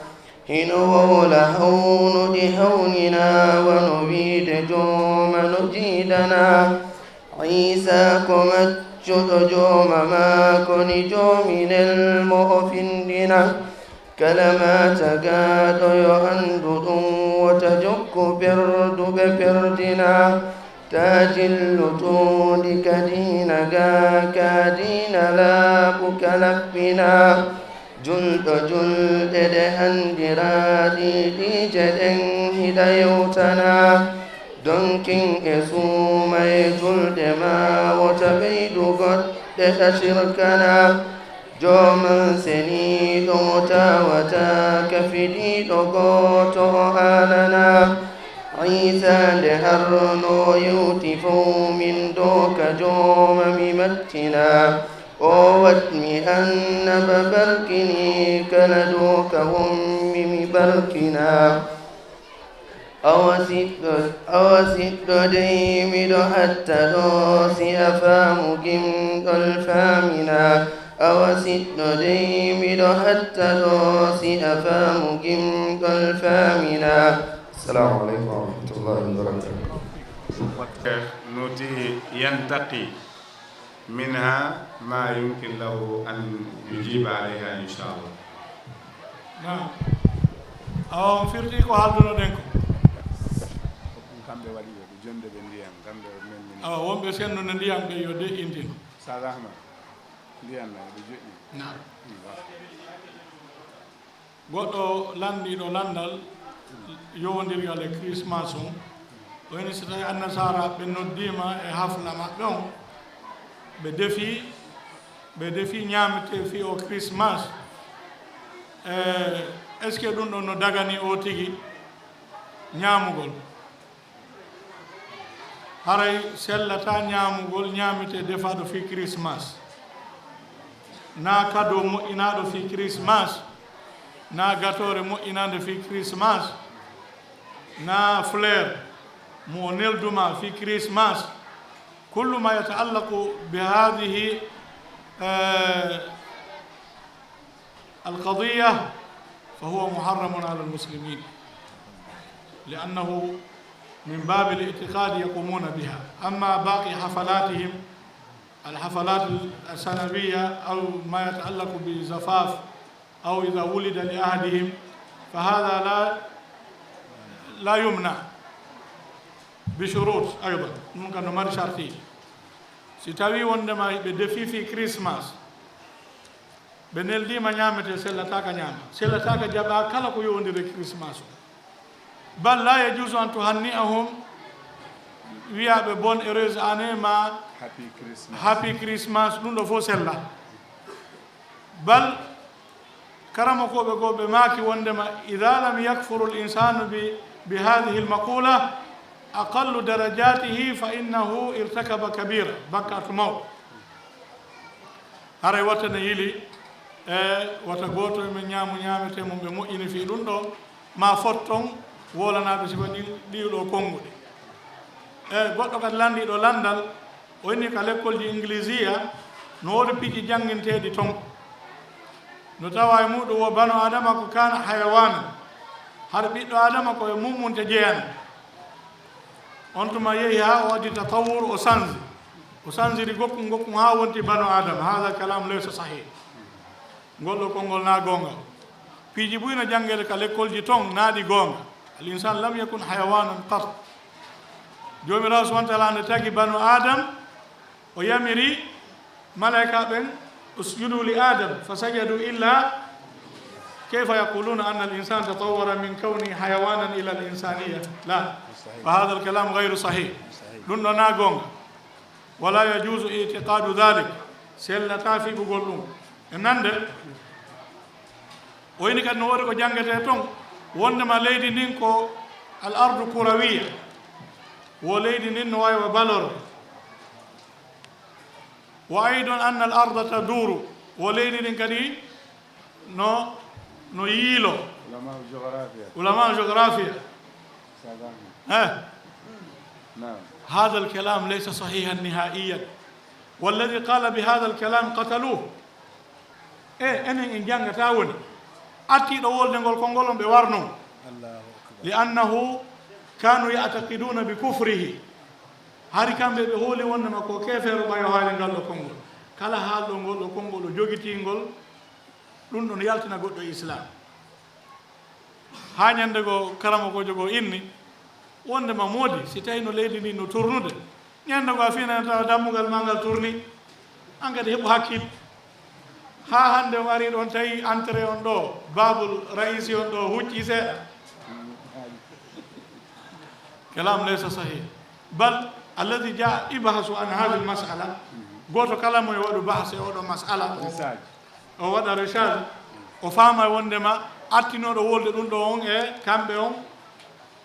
Hino wowla hawnuɗi hawninaa, wano wiide jooma no jiidanaa. Iisaa ko maccuɗo jooma maa, ko ni joomi nel mo o findinaa. Kala maa tagaaɗo yo anndu ɗum, wota jokku perduɓe perdinaa. Taa jillu tuundi ka diina gaa, ka diina laaɓu ka laɓɓinaa. Julɗo julɗe ɗe anndiraa ɗiɗiije ɗen hiɗa yewtanaa. Donkin e suuma e julɗe maa, wota ɓeydu goɗɗe ɗa sirkanaa. Jooman seniiɗo mo taawataa, ka fidiiɗo gooto o aananaa. Iisaa nde harnoo yewti fow min doo ka jooma mi mattinaa. O waɗ mi annaba barkini kala doo ka wonmi mi barkinaa. Awa siɗɗo, awa siɗɗo dey miɗo hatta ɗoo si a faamu gimɗol faaminaa. Awa siɗɗo dey miɗo hatta ɗoo si a faamu gimɗol faaminaa. Assalamu aleykum wa rahmatullahi wa barakatuh. Nuti yantaqi منها ما يمكن له أن يجيب عليها إن شاء الله. Naam. Awa on firti ko haaldunoɗen ko. Kamɓe waɗi ɓe jonde ɓe ndiyam, kamɓe men min. Awa wonɓe sendude ndiyam ɓe yo de'intin. Sa rahma. Ndiyam na ɓe joɗɗi. Naam. Goɗɗo lanndiiɗo lanndal yowondirgal e Christmas on, o wiyi so tawi Annasaara ɓe noddiima e hafla maɓɓe on, ɓe defi, ɓe defi ñaametee fii o Christmas, e, est-ce que ɗum ɗon no dagani o tigi ñaamugol? Haray sellataa ñaamugol ñaametee defaaɗo fii Christmas, naa kadoo moƴƴinaaɗo fii Christmas, naa gatoore moƴƴinaande fii Christmas, naa fleur mo o neldu maa fii Christmas. Kullu ma yataallaqu bi haadihi, eh, القضية فهو محرم على المسلمين، لأنه من باب الاعتقاد يقومون بها. أما باقي حفلاتهم، الحفلات السنوية أو ما يتعلق بزفاف أو إذا ولد لأحدهم، فهذا لا، لا يمنع بشروط أيضا. Ɗum kam no mari sartiiji. Si tawii wonndema ɓe defii fii Christmas, ɓe neldiima ñaametee, sellataaka ñaama, sellataaka jaɓaa kala ko yowondiri e Christmas o. Bal laa yajuusu an tuhanni'ahum, wiyaa ɓe bonne heureuse année ma happy Christmas, ɗum ɗo fof sella. Bal karamokooɓe goo ɓe maaki wonndema, idaa lam yakfuru l insanu bi, bi haadihi l maquula, aqallu darajatihi fa innahu irtakaba kabira, bakkaatu mawɗo. Haray wata ne yili, e wata gooto e men ñaamu ñaametee mum ɓe moƴƴini fii ɗum ɗo, Ma fot ton woolanaaɓe sifa ɗin, ɗiɗo konguɗi. E goɗɗo kadi landiiɗo landal, o inni ka lekkolji Inglisiya, no woodi piiji jannginteeɗi ton. No tawa e muɗum wo banu Adama ko kana hayawanan, har ɓiɗɗo Adama ko e mummunte jeyana. On tuma yehi ha o addi tatawur, o sanji. O sanjiri gokkun gokkun ha wonti banu Adama. Hada kalam laysa sahih. Ngol ɗo konngol na goonga. Piiji buy no janngeede ka lekkolji ton, na ɗi goonga. Al insan lam yakun hayawanan qat. Joomiraaɗo subhanahu wa taala nde tagi banu Adam, o yamiri malaika ɓen, "Usjudu li Adam, fasajadu illa." Kayfa yaquluna anna al insan tatawwara min kawni hayawanan ila al insaniya? La. Fa hadha al kalam ghayru sahih. Ɗum ɗo na goonga. Wala yajuzu i'tiqadu dhalik. Sellata fiɓugol ɗum. E nande, o ini kadi no woodi ko janngetee ton, wondema leydi ndin ko al ardu kurawiya. Wo leydi ndin no wayi wa balor. Wa aidon anna al arda taduru. Wo leydi ndin kadi no, no yiilo. Ulama geografia. Ulama geografia. Sabahna. Eh. Naam. Hada al kalam laysa sahihan nihaiyan. Walladhi qala bi hada al kalam qataluh. E, enen en janngata woni. Attiiɗo wolde ngol konngol on ɓe warno. Allahu akbar. Li annahu kanu ya'taqiduna bi kufrihi. Hari kamɓe ɓe hooli wondema ko keefeero ɓayo haali ngal ɗo konngol. Kala haalɗo ngol ɗo konngol o jogitii ngol, ɗum ɗon yaltina goɗɗo e Islam. Haa ñande goo, karamokoojo goo inni, wondema moodi, si tawi no leydi ndi no turnude, ñande goo a fiina tawa dammugal maa ngal turni, an kadi heɓu hakkil. Haa hannde o ari ɗon, tawi entrée on ɗo, babul raisi on ɗo hucci seeɗa. Kalam laysa sahih. Bal alladhi jaa ibhasu an hadhihi mas'ala. Gooto kala mo e waɗu bahas e oɗo mas'ala. Research. O waɗa recherche, o faama wondema attinooɗo wolde ɗum ɗo on e kamɓe on,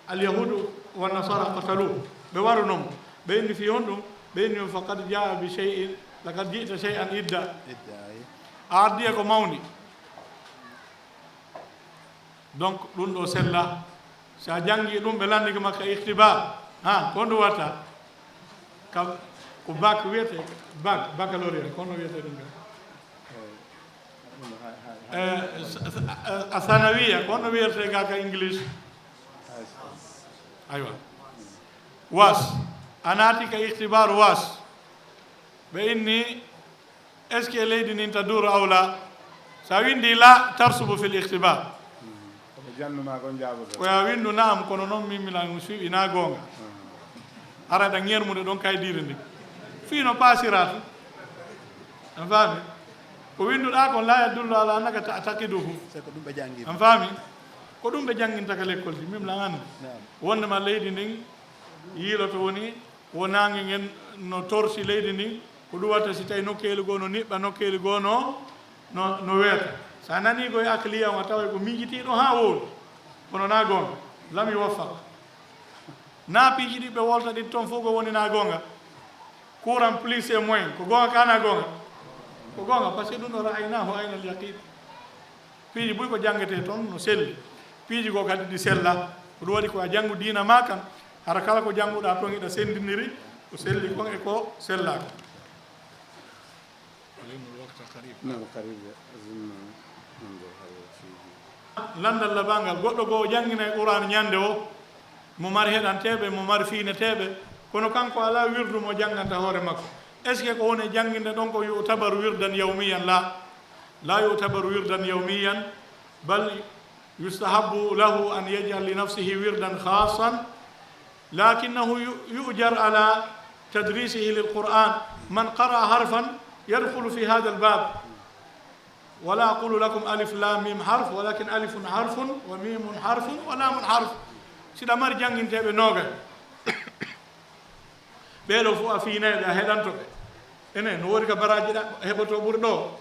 al yahudu wa nasara qataluhu. Ɓe waruno mo. Ɓe inni fi honɗum? Ɓe inni mo, faqad jaa bi shay'in, laqad ji'ta shay'an idda. Idda, ay. A addi e ko mawni. Donc, ɗum ɗo sella. Si a janngi ɗum, ɓe lanndike makka ikhtibar. Ha, ko ndu watta? Kam, ko bac wiyete, bac, baccalauréat, ko no wiyete ɗum ɗo? Eh, sa-, sa-, a, a sanawiya, ko no wiyete ga ka English? Aywa. Was. A naati ka ikhtibar was. Ɓe inni, est-ce que leydi ndin taduru aw la? Sa windi la, tarsubu fil ikhtibar. Ko ɓe jannuma kon jaaboto. Ko ya windu naam, kono noon min mi lan suuɓi na goonga. Ara ɗa ŋermude ɗon kaydiire ndi. Fii no paasira to. An faami? Ko winduɗa kon la yadullu ala annaka ta'taqiduhu. C'est ko ɗum ɓe janngi. An faami? Ko ɗum ɓe jannginta ka lekkol ji. Min lan anndi. Naam. Wondema leydi ndin yiiloto woni wo naange ngen no torsi leydi ndin, ko ɗum watta si tawi nokkeeli goo no niɓɓa, nokkeeli goo no, no, no weeta. So a nanii ko e akliya on, a taway ko miijitiiɗo haa wooɗi. Kono na goonga, lam yuwaffaq. Na piiji ɗi ɓe wolta ɗin ton fof ko woni na goonga. Courant plus et moins, ko goonga ka na goonga? Ko goonga, parce que ɗum ɗo ra'aynahu aynal yaqin. Piiji buy ko janngetee toon no selli. Piiji goo kadi ɗi sella. Ko ɗum waɗi ko a janngu diina maa kan, hara kala ko jannguɗaa toon hiɗa senndindiri ko selli kon e ko sellaa kon. Naam, qarib, azunnu nandu hal fiihi. Lanndal labangal, goɗɗo goo o jannginay Qur'aan ñannde o, mo mari heɗanteeɓe, mo mari fiineteeɓe, kono kanko alaa wirdu mo jannganta hoore makko. Est-ce que ko woni e jannginde ɗon ko yu'tabaru wirdan yawmiyan? La. لا يعتبر وردا يوميا، بل يستحب له أن يجعل لنفسه وردا خاصا، لكنه ي-، يؤجر على تدريسه للقرآن. من قرأ حرفا يدخل في هذا الباب. ولا أقول لكم ألف لام ميم حرف، ولكن ألف حرف وميم حرف ولام حرف. Si ɗa mari jannginteeɓe noogay, ɓee ɗoo fof a fiinay ɓe, a heɗanto ɓe. Enen, no woodi ka baraaji ɗa heɓoto ɓuri ɗoo.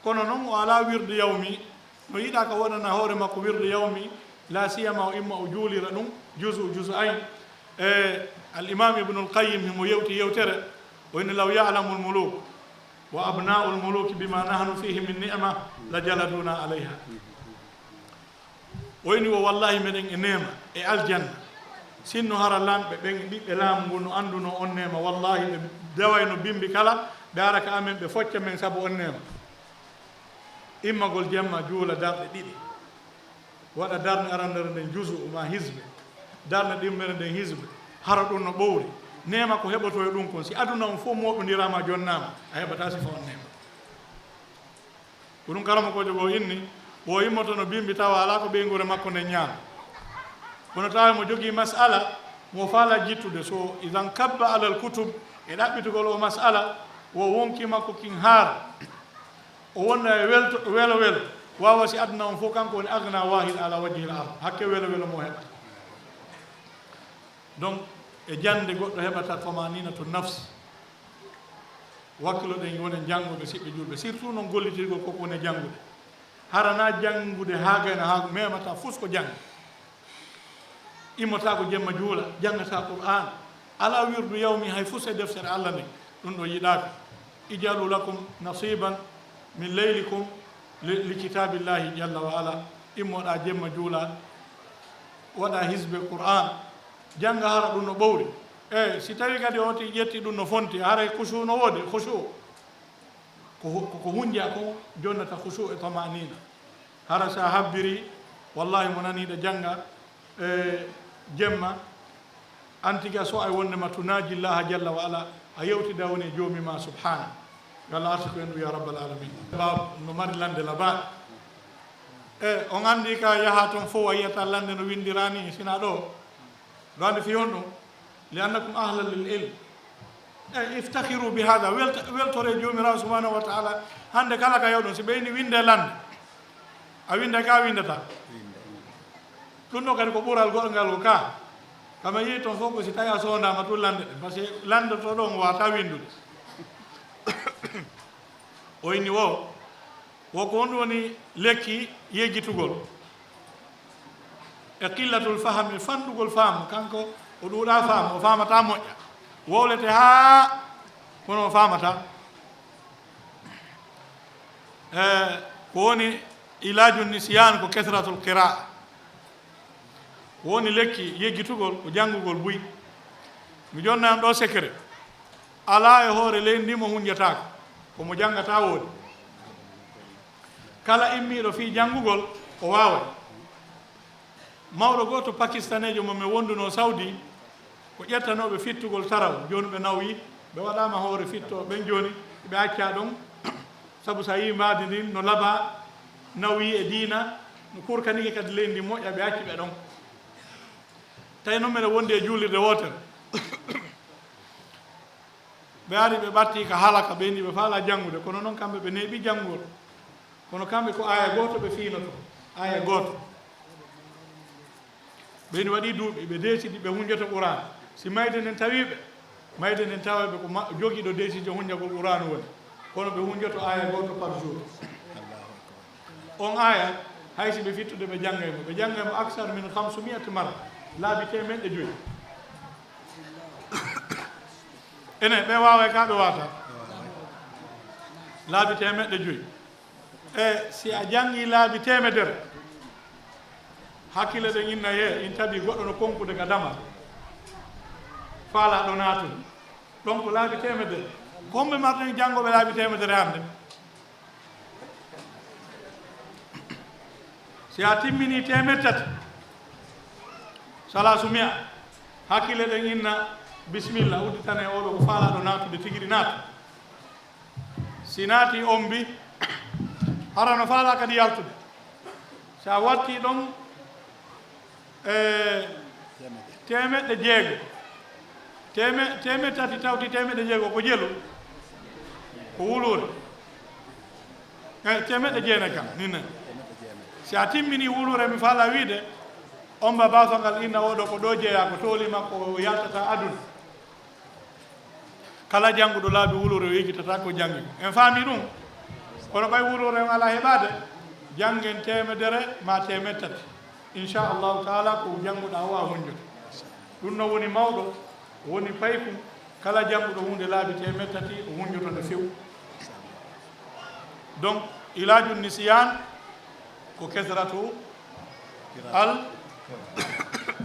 Kono noon, o alaa wirdu yawmi, no yiɗaa ka waɗana hoore makko wirdu yawmi, la siyama o imma o juulira ɗum, juzu, juzu ayn. E al imam Ibnul Qayyim himo yewti yewtere, o inni, "Law ya'lamu al muluk wa abna'u al muluki bima nahnu fihi min ni'ma la jaladuna alayha." O ini o, wallahi meɗen e neema e aljanna. Sinno hara lanɓe ɓen, ɓiɓɓe laamu ngun no anndunoo on neema, wallahi ɓe dewayno bimbi kala, ɓe ara ka amen, ɓe focca men sabu on neema. Immagol jemma, juula darɗe ɗiɗi, waɗa darnde arannere nden juzu ma hizbe, darnde ɗimmere nden hizbe, hara ɗum no ɓowri. Neema ko heɓotoo e ɗum kon, si aduna on fof mooɓondiraama, jonnaama, a heɓataa sifa on neema. Ko ɗum karamokoojo goo inni, o immotono bimbi tawa alaa ko ɓeynguure makko nden ñaama. Kono tawa mo jogii mas'ala mo faala jittude, so idan kabba alal kutub e ɗaɓɓitugol o mas'ala, wo wonki makko kin haara. O wonda e welto, welo welo, waawa si aduna on fof kanko woni agna wahid ala wajhil ard, hakke welo welo mo heɓa. Donc, e jannde goɗɗo heɓata tamaninatu nafs. Wakkiloɗen wonen jannguɓe, siɓɓe julɓe, surtout noon gollitirgol koko woni e janngude. Hara na janngude haa gayna haa memata fus ko jannge. Immotaako jemma juula, janngata Qur'aan. Alaa wirdu yawmi hay fus e deftere Allah nden. Ɗum ɗo yiɗaaka. Ijalu lakum nasiban min laylikum li, li kitaabillahi jalla wa ala. Immoɗaa jemma juula, waɗa hisbe Qur'aan, jannga hara ɗum no ɓowri. E si tawi kadi o ti ƴetti ɗum no fonti, haray khushu no woodi, khushu. Ko, ko, ko hunja ko jonnata khushu e tama'nina. Hara sa habbiri, wallahi mo naniɗa jannga, e, jemma, an tigi a so ay wonde ma tunaji Llaha jalla wa ala, a yewtida woni e joomi ma subhana. Yo Allah arsuku en ɗum ya rabbal alamin. Ba no mari lande la ba. E, on andi ka yaha ton fof a yiyata lande no windirani sina ɗo. Ɗo andi fi on ɗum. Li annakum ahlan lil ilm. E, iftakhiru bi hada. Welta-, weltore joomiraawo subhanahu wa ta'ala. Hande kala ka yewɗon, si ɓeyni winde lande. A winda ka windata. Ɗum ɗo kadi ko ɓural goɗngal ko ka. Kama yii ton fof ko si tawi a soodama tun lande ɗen. Parce que lande to ɗon wata windude. O inni wo, wo ko honɗum woni lekki yejjitugol? E qillatul fahmi, fanɗugol faamu, kanko o ɗuuɗa faamu, o faamata moƴƴa. Wowlete haa kono o faamata. E, ko woni ilaju nisyan ko kasratul qira'a. Ko woni lekki yejjitugol ko janngugol buy. Mi jonna on ɗo secret. Alaa e hoore leydi ndi mo hunjataako, ko mo janngata woodi. Kala immiiɗo fii janngugol, o waaway. Mawɗo gooto pakistaneejo mo mi wondunoo Saudi, ko ƴettanooɓe fittugol taraw, jooni ɓe nawyi, ɓe waɗaama hoore fitto, ɓen jooni ɓe accaa ɗon, sabu so a yii mbaadi ndin no labaa, nawyi e diina, no kurkanike kadi leydi ndin moƴƴa, ɓe acci ɓe ɗon. Tawi noon mbeɗa wondi e juulirde wootere. Ɓe ari, ɓe ɓatti ka halaka, ɓe inni ɓe faala janngude, kono noon kamɓe ɓe neeɓi janngugol. Kono kamɓe ko aaya gooto ɓe fiinoto, aaya gooto. Ɓe inni waɗi duuɓi, ɓe deesidi, ɓe hunjoto Qur'aan. Si mayde nden tawi ɓe, mayde nden tawa ɓe ko ma-, jogiiɗo deesidi hunjagol Qur'aan woni. Kono ɓe hunjoto aaya gooto par jour. On aaya, hay si ɓe fittude ɓe janngay mo, ɓe janngay mo aksar min khamsumiyati marra, laabi teemeɗɗe joyi. Ene, ɓe waaway ka ɓe waata. Laabi teemeɗɗe joyi. E si a janngi laabi teemedere, hakkille ɗen inna he, in tabi goɗɗo no konkude ka dama. Faala ɗo naatun. Ɗon ko laabi teemedere. Ko homɓe marɗen janngooɓe laabi teemedere hannde? Si a timmini teemeɗɗe tati, salaasu mi'a, hakkille ɗen inna, bisimilla, udditane oɗo ko faalaaɗo naatude, tigiri naatu. Si naati, ombi, hara no faalaa kadi yaltude. Si a watti ɗon, e, teemeɗɗe jeego. Teeme-, teemeɗɗe tati tawti teemeɗɗe jeego ko jelu, ko wuluure. E, teemeɗɗe jeenayi kam, ni nan. Si a timmini wuluure, mi faala wiide, omba baafa ngal inna oɗo ko ɗo jeyaa, ko tooli makko o yaltata aduna. Kala jannguɗo laabi wuluure o yejjitata ko janngi. En faami ɗum. Kono ɓay wuluure on alaa heɓaade, janngen teemedere ma teemeɗɗe tati. Inchallahu taala ko jannguɗaa o a hunjoto. Ɗum no woni mawɗo, woni paykum, kala jannguɗo huunde laabi teemeɗɗe tati o hunjoto nde few. Donc, ilaju nisiyan ko kesratu Al,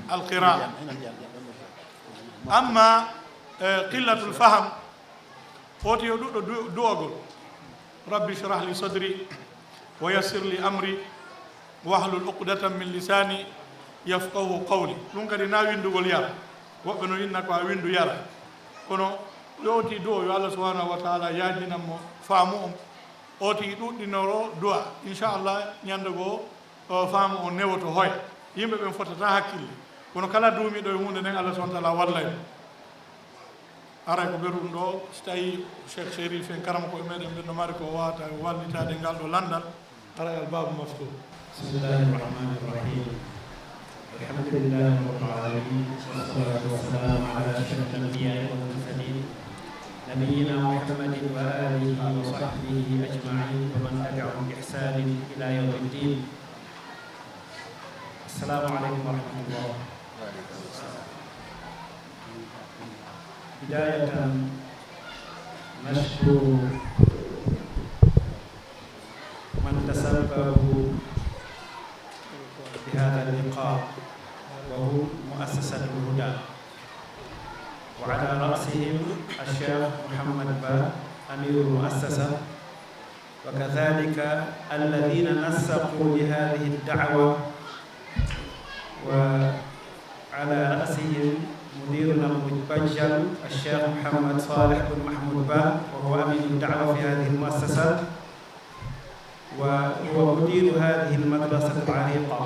al qira. Amma, eh, qillatul faham, foti yo ɗuɗɗo du-, du'agol. Rabbi shrah li sadri wa yassir li amri wahlul uqdatan min lisani yafqahu qawli. Ɗum kadi na winndugol yara. Woɓɓe no inna ko a winndu yara. Kono yo oti du'o yo Allah subhanahu wa ta'ala yaadinan mo faamu on. Oti ɗuɗɗinoro du'a. Inchallah, ñande goo, o faamu on newoto hoy. Yimɓe ɓen fotata hakkille. Kono kala duumiɗo e huunde nden, Allah subhanahu wa ta'ala wallay mo. Aray ko ɓe ɗum ɗo, so tawi Cheikh Chérif en karama koye meɗen ɓen no mari ko wata wallitade ngal ɗo landal, aray al babu maftuh. بسم الله الرحمن الرحيم. الحمد لله رب العالمين، والصلاة والسلام على أشرف الأنبياء والمرسلين، نبينا محمد وآله وصحبه أجمعين، ومن تبعهم بإحسان إلى يوم الدين. السلام عليكم ورحمة الله. بداية نشكر من تسببوا بهذا اللقاء، وهم مؤسسة الهدى، وعلى رأسهم الشيخ محمد با أمير المؤسسة، وكذلك الذين نسقوا لهذه الدعوة، وعلى رأسهم مديرنا المبجل الشيخ محمد صالح بن محمود با، وهو أمين الدعوة في هذه المؤسسة، وهو مدير هذه المدرسة العريقة.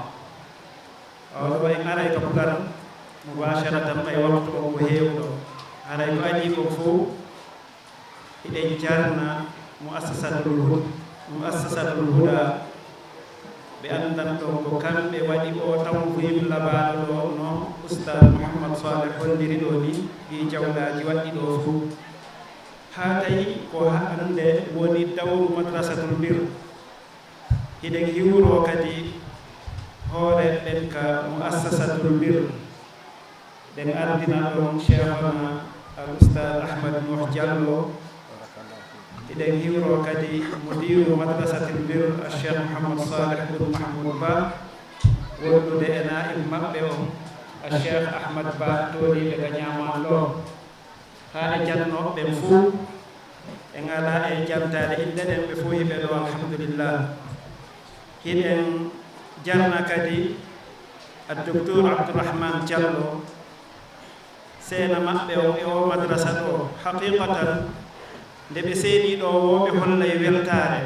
Oɗo en aray ka pular mubasharatan, ɓay waktu on ko heewɗo. Haray ko adii kon fow, hiɗen jarna muassasatul Hud-, muassasatul Huda. Ɓe anndan ɗon ko kamɓe waɗi o tanfihim labaaɗo ɗo, no Ustaz Muhammad Saleh holliri ɗo ni, ɗi jawlaaji waɗɗi ɗo fow. Haa tawi ko hannde woni dawru madrasatul birr. Hiɗen hiwroo kadi hooreeɓe ɓen ka muassasatul birr. Ɗen ardina ɗon Cheikhana al Ustaz Ahmad Nuh Diallo. Hiɗen hiwroo kadi mudiru madrasatil birr, al Cheikh Mouhammad Saleh Boun Mahmoud Ba, wondude e naa'ib maɓɓe on, al Cheikh Ahmad Ba, tooniiɓe ka ñaamaan ɗoo. Haa e jannooɓe ɓen fow, en alaa e jantaade innde ɗen, ɓe fow hiɓe ɗoo, alhamdulillah. Hiɗen jarna kadi al Docteur Abdourahmane Diallo, seena maɓɓe on e oo madrasa ɗoo. Haqiqatan, nde ɓe seenii ɗoo woo, ɓe hollay weltaare.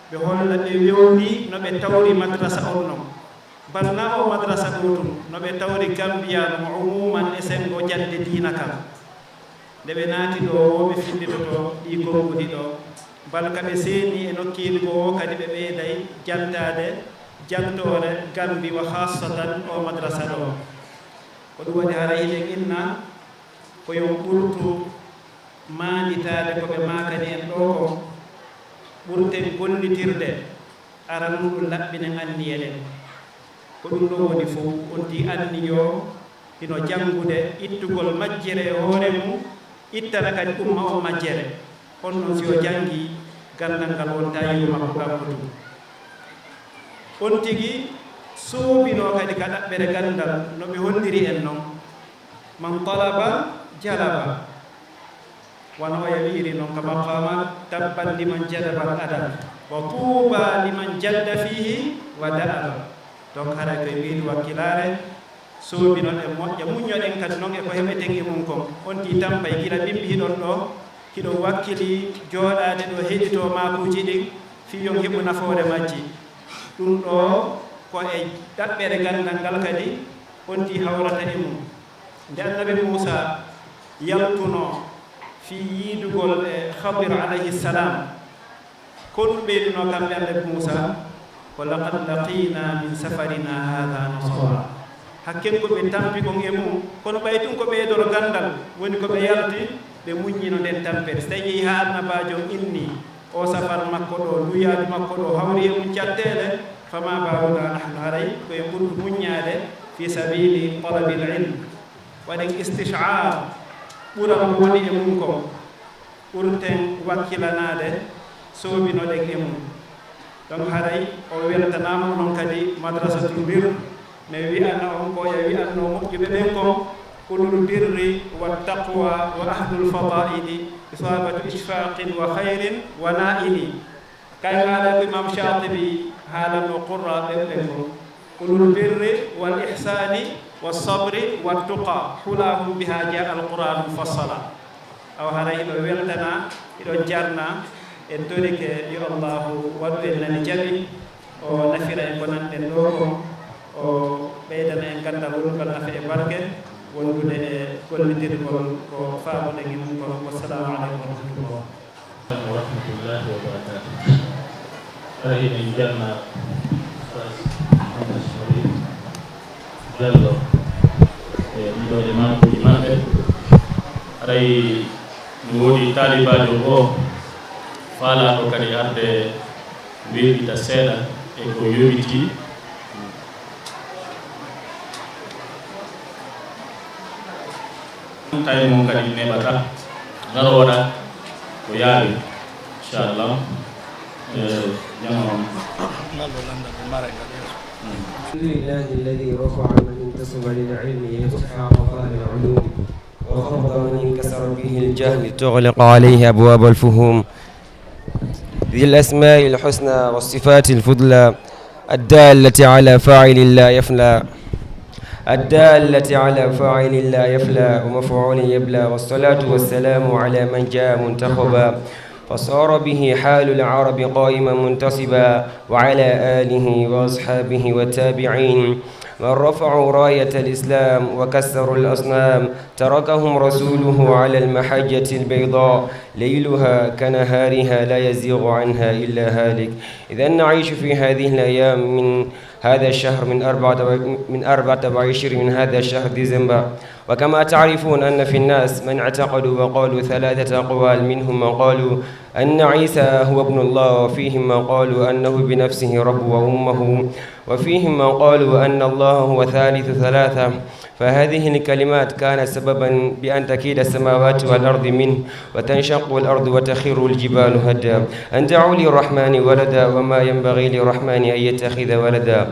Ɓe holla, ɓe wewni no ɓe tawri madrasa on non. Bal na oo madrasa ɗoo tun, no ɓe tawri Gambiya no mo umuman e senngo jaŋde diina kan. Nde ɓe naati ɗoo woo, ɓe fillitoto ɗii konnguɗi ɗoo. Bal ka ɓe seenii e nokkeeli goo woo kadi, ɓe ɓeyday jantaade jantoore Gambi, wa khassatan oo madrasa ɗoo. Ko ɗum waɗi hara hiɗen inna ko yo ɓurtu maanditaade ko ɓe maakani en ɗoo kon, ɓurten gollitirde, aranun ɗum laɓɓinen anniye ɗen. Ko ɗum ɗoo woni fow, on tii anniyo hino janngude ittugol majjere e hoore mum, ittana kadi umma on majjere. On non si o janngii, ganndal ngal wontaa yeru makko kanko tun. On tigi soobinoo kadi ka ɗaɓɓere ganndal, no ɓe holliri en non. Man talaba jalaba. Wano o wi'iri non ka maqaama, "Tabban liman jalabal adab, wa tuuba liman jadda fiihi wa da'aba." Donc, haray koye ɓeydu wakkilaare, soobinoɗen moƴƴa, muññoɗen kadi non e ko heɓeten e mum kon. On tii tampay gila bimbi hiɗon ɗoo, hiɗon wakkili jooɗaade ɗoo, heɗitoo maakuuji ɗin, fii yon heɓu nafoore majji. Ɗum ɗoo ko e ɗaɓɓere ganndal ngal kadi, on tii hawrata e mum. Nde Annabi Muusa yaltunoo fii yiidugol e Khadir alayhi salam, ko ɗum ɓeydunoo kamɓe Annabi Muusa? Ko, "Laqad laqina min safarina hadha nasaba." Hakken ko ɓe tampi kon e mum, kono ɓay tun ko ɓeydoro ganndal woni ko ɓe yalti, ɓe muññino nden tampere. Si tawi yehi haa Annabaajo on inni, oo safar makko ɗoo, ndu yaadu makko ɗoo, hawri e mum catteele, fama baaluna nahnu, haray ko en ɓurtu muññaade fi sabili talabil ilm. Waɗen istish'ar ɓural woni e mum kon, ɓurten wakkilanaade, soobinoɗen e mum. Donc haray o weltanaama, onon kadi Madrasatul Birr ne wi'ana on ko e wi'anno moƴƴuɓe ɓen kon, ulul birri wa taqwa wa ahlul fadaili isabatu ishfaqin wa khairin wa naili. Kay haala ko Imam Shatibi haalanno qurra ɓen ɓen kon, ulul birri wal ihsani was sabri wat tuqa hulahum biha jaa al quranu mufassala. Awa haray hiɗo weltana, hiɗo jarna, en torike yo Allahu waɗu en nani jaɓi, o nafira en ko nanɗen ɗo kon, o ɓeydana en gandal wongal nafa e barke, wondude e gollitirgol ko faamuɗen e mum kon. Wassalamu aleykum wa rahmatullah. Wa rahmatullahi wa barakatuh. Haray hiɗen jarna Oustaz Mouhammad Sharif Diallo e ɗiɗo e mankuuji maɓɓe. Haray mi woodi taalibaajo goo faalaaɗo kadi arde weeɓita seeɗa e ko yowitii. Tawi mon kadi neɓata ngaro waɗa ko yaawi, inchallah. Eh, jama on. Ngal ɗo landal ɓe mara e ngal yeeso. الحمد لله الذي رفع من انتصب للعلم يفتح آفاق العلوم، وخفض من انكسر به الجهل تغلق عليه أبواب الفهوم، ذي الأسماء الحسنى والصفات الفضلى، الدالة على فاعل لا يفلى، الدالة على فاعل لا يفلى ومفعول يبلى، والصلاة والسلام على من جاء منتخبا، فصار به حال العرب قائما منتصبا، وعلى آله وأصحابه والتابعين من رفعوا راية الإسلام وكسروا الأصنام، تركهم رسوله على المحجة البيضاء ليلها كنهارها لا يزيغ عنها إلا هالك. إذا نعيش في هذه الأيام من هذا الشهر من أربعة و-، من أربعة وعشرين من هذا الشهر ديسمبر. وكما تعرفون أن في الناس من اعتقدوا وقالوا ثلاثة أقوال، منهم من قالوا أن عيسى هو ابن الله، وفيهم من قالوا أنه بنفسه رب وأمه، وفيهم من قالوا أن الله هو ثالث ثلاثة. فهذه الكلمات كانت سببا بأن تكيد السماوات والأرض منه، وتنشق الأرض وتخر الجبال هدا، أن دعوا للرحمن ولدا، وما ينبغي للرحمن أن يتخذ ولدا.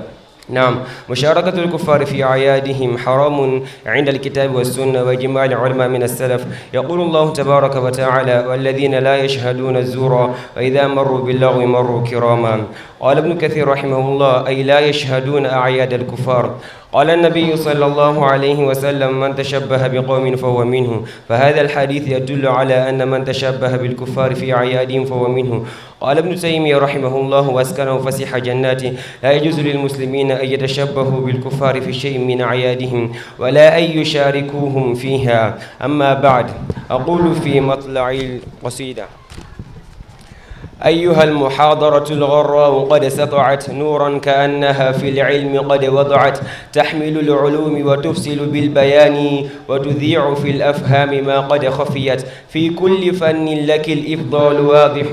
نعم، مشاركة الكفار في أعيادهم حرام عند الكتاب والسنة وإجماع العلماء من السلف. يقول الله تبارك وتعالى: "والذين لا يشهدون الزور وإذا مروا باللغو مروا كراما". قال ابن كثير رحمه الله: أي لا يشهدون أعياد الكفار. قال النبي صلى الله عليه وسلم: "من تشبه بقوم فهو منه". فهذا الحديث يدل على أن من تشبه بالكفار في أعيادهم فهو منه. قال ابن تيمية رحمه الله وأسكنه فسيح جناته: "لا يجوز للمسلمين أن يتشبهوا بالكفار في شيء من أعيادهم ولا أن يشاركوهم فيها". أما بعد، أقول في مطلع القصيدة: أيها المحاضرة الغراء قد سطعت نورا كأنها في العلم قد وضعت، تحمل العلوم وتفصل بالبيان، وتذيع في الأفهام ما قد خفيت، في كل فن لك الإفضال واضح،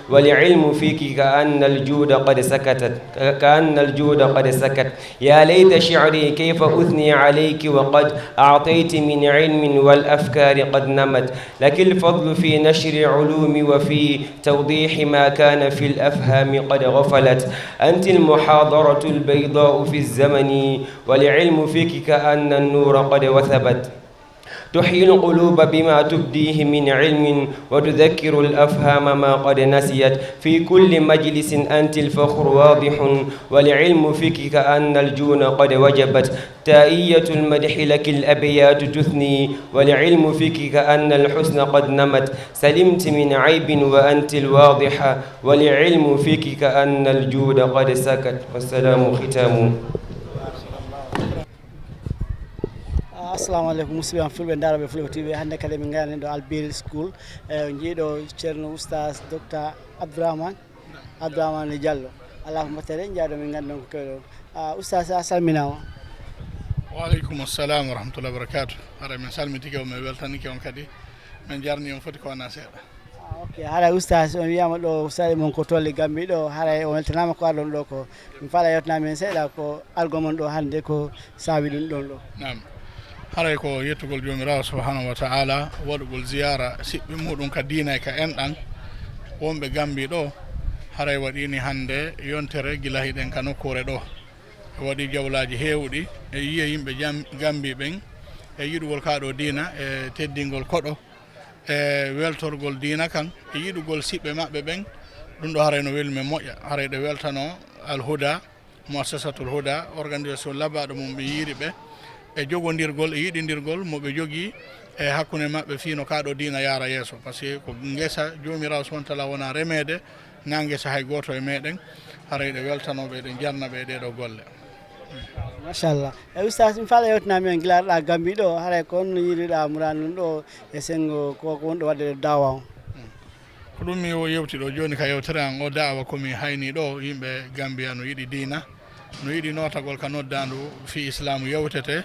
والعلم فيك كأن الجود قد سكتت، كأن الجود قد سكت. يا ليت شعري كيف أثني عليك وقد أعطيت من علم والأفكار قد نمت، لك الفضل في نشر علوم وفي توضيح ما كان في الأفهام قد غفلت. أنت المحاضرة البيضاء في الزمن، والعلم فيك كأن النور قد وثبت. تحيي القلوب بما تبديه من علم، وتذكر الأفهام ما قد نسيت. في كل مجلس أنت الفخر واضح، والعلم فيك كأن الجون قد وجبت. تائية المدح لك الأبيات تثني، والعلم فيك كأن الحسن قد نمت. سلمت من عيب وأنت الواضحة، والعلم فيك كأن الجود قد سكت. والسلام ختام. Assalamu aleykum, musidɓe am fulɓe, ndaarooɓe Fulɓe T V. Hannde kadi min ngari ɗo Albiri School, e, jiiɗo Ceerno Oustaz Docteur Abdourahmane, Abdourahmane Diallo. Alaa ko mbaɗten, jaaɗo min nganndi ɗon ko kewɗo. Ah, Oustaz, a salminaama. Wa aleykum assalam wa rahmatullahi wa barakatuh. Hara min salmitike on, min weltanike on kadi. Min jarni on foti ko wona seeɗa. Ah, ok. Haray Oustaz, on wiyaama ɗo saare mon ko Tolli Gambi ɗo, haray on weltanaama ko arɗon ɗo ko. Mi faala yewtanaama en seeɗa ko argol mon ɗo hannde ko saabi ɗum ɗon ɗo. Naam. Haray ko yettugol Joomiraawo subhanahu wa ta'ala, waɗugol ziyaara siɓɓe muɗum ka diina e ka enɗan wonɓe Gambi ɗo. Haray waɗiini hannde yontere gila hiɗen ka nokkuure ɗoo. E waɗi jawlaaji heewuɗi, e yiye yimɓe jam-, Gambi ɓen, e yiɗugol kaa ɗoo diina, e teddingol koɗo, e weltorgol diina kan, e yiɗugol siɓɓe maɓɓe ɓen. Ɗum ɗoo haray no weli men moƴƴa, haray ɗe weltanoo Al Huda, Muassasatul Huda, organisation labaaɗo mum ɓe yiiri ɓe, e jogondirgol e yiɗindirgol mo ɓe jogii e hakkunde maɓɓe fii no kaa ɗoo diina yaara yeeso. Parce que ko ngesa Joomiraaɗo subhaanahu wa taala wona remeede, na ngesa hay gooto e meɗen, haray ɗe weltanoo ɓe, ɗe jarna ɓe e ɗee ɗoo golle. Machallah. E Oustaz, mi faala yewtinaa men gila arɗaa Gambi ɗoo, haray ko honno yiiruɗaa muraan non ɗoo e senngo ko, ko wonɗo waɗde ɗoo daawa on? Ko ɗum mi wo-, yewti ɗoo jooni ka yewtere an o daawa ko mi hayni ɗoo, yimɓe Gambiya no yiɗi diina, no yiɗi nootagol ka noddaandu fii Islaamu yewtete.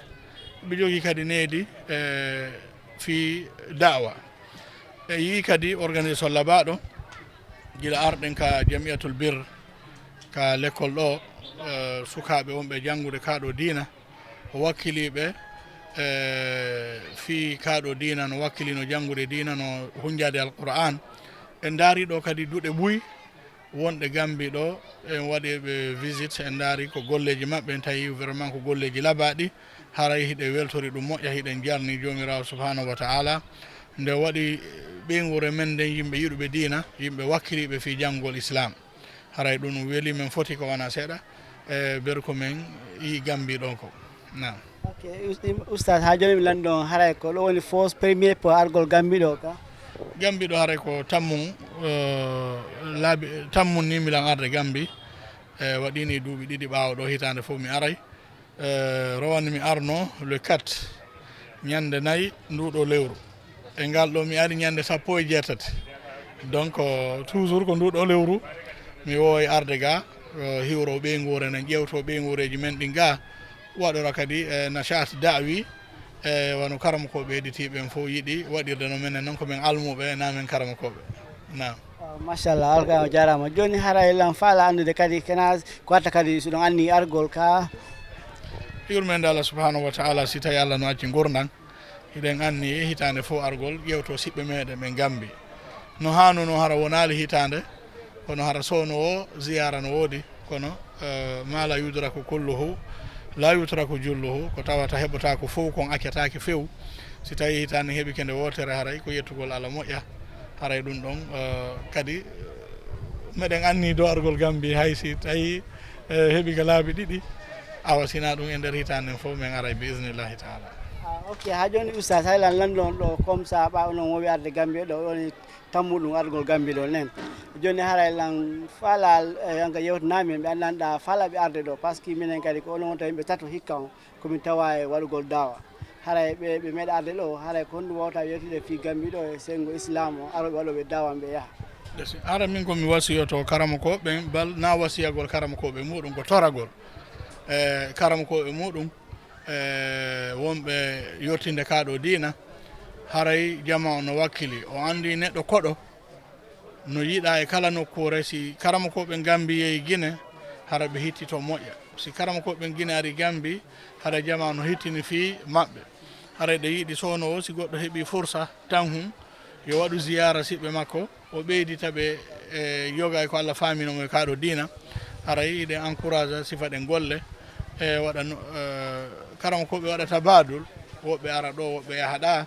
Ɓe jogii kadi needi, e, fii daawa. E yii kadi organisation labaaɗo, gila arɗen ka Jamiyatul Bir, ka lekkol ɗoo, e, sukaaɓe wonɓe janngude kaa ɗoo diina, o wakkilii ɓe, e, fii kaa ɗoo diina, no wakkilii no janngude diina, no hunnjaade Alqur'aan. En ndaari ɗoo kadi duɗe buy, wonɗe Gambi ɗoo, en waɗi ɓe visite, en ndaari ko golleeji maɓɓe, en tawi vraiment ko golleeji labaaɗi, haray hiɗen weltori ɗum moƴƴa, hiɗen jarni Joomiraaɗo subhaanahu wa ta'ala. Nde waɗi ɓeynguure men nden yimɓe yiɗuɓe diina, yimɓe wakkiliiɓe fii janngugol Islaam. Haray ɗum weli men foti ko wona seeɗa, e ber ko men yii Gambi ɗon ko. Naam. Ok, Oustaz, haa jooni mi lanndoo on, haray ko ɗo woni foos premier po argol Gambi ɗoo ka? Gambi ɗoo haray ko tammum, eh, laabi, tammum ni milan arde Gambi. Eh, waɗiini duuɓi ɗiɗi ɓaawo ɗoo, hitaande fof mi aray. Eh, rowani mi arno le quatre, ñannde nayi nduu ɗoo lewru. E ngal ɗoo mi ari ñannde sappo e jeetati. Donc, toujours ko nduu ɗoo lewru mi woowi arde ga, eh, hiwro ɓeynguure nden, ƴeewto ɓeynguureeji men ɗin ga, waɗora kadi, eh, nashaat da'wi, eh, wano karamokooɓe hedditiiɓe ɓen fof yiɗi waɗirde no menen non, ko men almuuɓe, na men karamokooɓe. Naam. Oh, machallah, alka o jaaraama. Jooni haray lan faala anndude kadi kena ko watta kadi si ɗon anni argol ka? Yurmeende Allah subhanahu wa ta'ala, si tawi Allah no acci ngurndan, hiɗen anni hitaande fof argol ƴeewto siɓɓe meɗen ɓen Gambi. No haanunoo hara wonaali hitaande, kono hara soono o ziyaara no woodi, kono, eh, ma la yudraku kulluhu, la yutraku julluhu, ko tawata heɓotaako fow kon accataake few. Si tawi hitaande heɓike nde wootere haray ko yettugol Allah moƴƴa. Haray ɗum ɗon, eh, kadi, eh, meɗen anni do argol Gambi hay si tawi, eh, heɓi ka laabi ɗiɗi. Awa sina ɗum e nder hitaande nden fof men aray bi iznillahi taala. Ah, ok, haa jooni Oustaz, hay lan lanndon ɗo, comme ça, ɓaawo non wowi arde Gambi ɗo, woni tammuɗum argol Gambi ɗo nen. Jooni haray lan faala, eh, an ka yewtinami, ɓe anndanɗa faala ɓe arde ɗo, parce que minen kadi ko onon wonta yimɓe tato hikka on, komin tawa e waɗugol daawa. Haray ɓe, ɓe meeɗa arde ɗo, haray ko honɗum wawta yewtude fii Gambi ɗo e senngo Islam o, arooɓe waɗooɓe daawa ɓe yaha? Hara min ko mi wasiyoto karamokooɓe ɓen, bal na wasiyagol karamokooɓe muɗum ko toragol. E karamokooɓe muɗum, e wonɓe yottinde kaa ɗo diina, haray jama on no wakkili. O anndi neɗɗo koɗo no yiɗa e kala nokkuure, si karamokooɓe Gambi yehi Gine, hara ɓe hittito moƴƴa. Si karamokooɓe Gine ari Gambi, hara jama no hittini fii maɓɓe. Haray ɗe yiɗi soono o, si goɗɗo heɓi fursa tan hum, yo waɗu ziyaara siɓɓe makko, o ɓeydita ɓe e yoga e ko Allah faamino mo e kaa ɗo diina. Haray hiɗen encourage sifa ɗen golle, e waɗa no, e, karamokooɓe waɗa tabaadul, woɓɓe ara ɗo, woɓɓe yaha ɗa.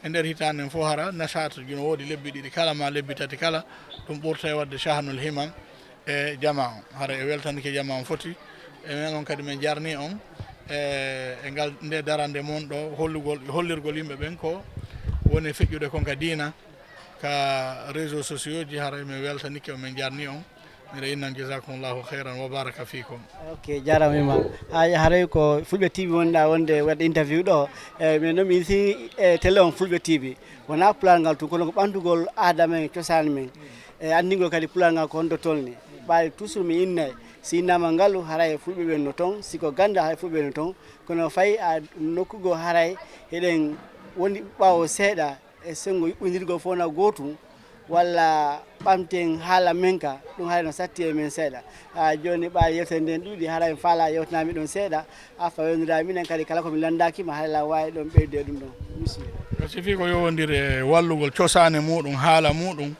E nder hitaande nden fof hara nashaatuji no woodi lebbi ɗiɗi kala ma lebbi tati kala, ɗum ɓurta e waɗde Shahnul Himam e jama on. Hara e weltanike jama on foti, e men on kadi men jarni on, e, e ngal nde darande mon ɗo, hollugol, hollirgol yimɓe ɓen ko woni feƴƴude kon ka diina, ka réseaux sociaux ji, haray min weltanike on, min jarni on. Miɗo innan, jazakumullahu khairan wa baraka fikum. Ok, jarama imam. Hay haray ko Fulɓe T V wonɗa wonde wadde interview ɗo. E, min noon mi yilti e télé on Fulɓe T V. Wona pulaar ngal tun, kono ko ɓantugol aada men, cosaan men. E, anndingol kadi pulaar ngal ko honto tolni. Ɓaade toujours mi innay, si innama ngalu, haray Fulɓe ɓen no toon, si ko ganda, haray Fulɓe no toon. Kono fay a nokku goo, haray eɗen wondi ɓaawo seeɗa, e senngo yuɓɓindirgol fof na gootum, walla ɓamten haala men ka, ɗum haray no satti e men seeɗa. A, jooni ɓaade yewtere nden ɗuuɗi, haray en faala yewtanami ɗum seeɗa, a fawondiraa minen kadi kala ko min lanndakima, haray la waawi ɗon ɓeydude ɗum ɗon. Monsieur. No sifi ko yowondiri e wallugol cosaane muɗum, haala muɗum,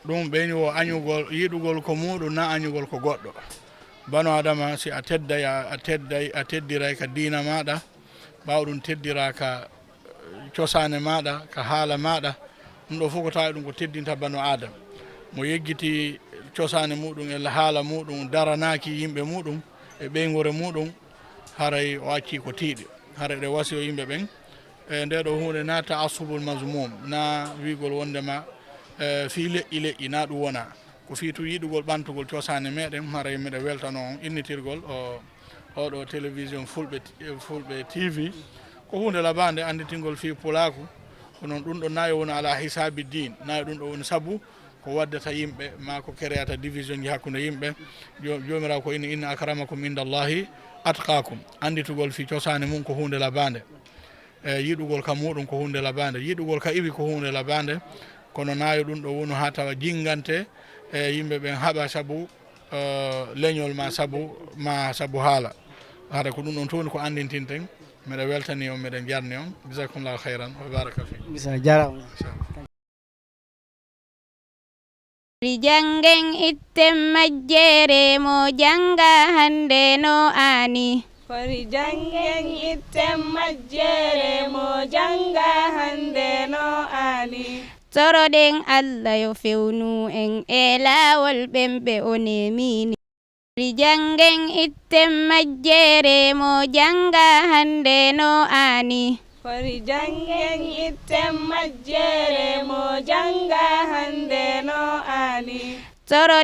Ɗum ɓeynii wo añugol, yiɗugol ko muuɗum, na añugol ko goɗɗo. Banu Aadama, si a tedday, a, a tedday, a teddiray ka diina maaɗa, ɓaawo ɗum teddiraa ka, eh, cosaane maaɗa, ka haala maaɗa, ɗum ɗo fof ko tawi ɗum ko teddinta banu Aadama. Mo yejjiti cosaane muuɗum e haala muuɗum, daranaaki yimɓe muuɗum e ɓeynguure muuɗum, haray o accii ko tiiɗi. Haray ɗe wasiyo yimɓe ɓen, e nde ɗo huunde na ta'assubul mazmum, na wiigol wondema, eh, fii leƴƴi leƴƴi, na ɗum wona. Ko fii tun yiɗugol ɓantugol cosaane meɗen, haray miɗa weltano on innitirgol o, oɗo télévision Fulɓe, Fulɓe T V. Ko huunde labande anditingol fii pulaaku, kono ɗum ɗo na yo wonu ala hisaabi diin, na yo ɗum ɗo wonu sabu ko waddata yimɓe, maa ko kereyata division ji hakkunde yimɓe. Jo-, Joomiraawo ko inni, "Inna akramakum indallahi atqakum." Anditugol fii cosaane mum ko huunde labande. E yiɗugol ka muuɗum ko huunde labande, yiɗugol ka iwi ko huunde labande, kono na yo ɗum ɗo wonu haa tawa jingante e yimɓe ɓen haɓa sabu, eh, leñol ma sabu, ma sabu haala. Hara ko ɗum ɗon tun ko andintinten. Miɗa weltani on, miɗa jarni on. Jazakumullahu khairan wa baraka fikum. Bisa jarama. Inchallah. Fori janngen itten majjere mo jannga hannde no aani. Fori janngen itten majjere mo jannga hannde no aani. Toroɗen Alla yo fewnu en e laawol ɓen ɓe o nemini. Fori janngen itten majjere mo jannga hannde no aani. Fori janngen itten majjere mo jannga hannde no aani. Toro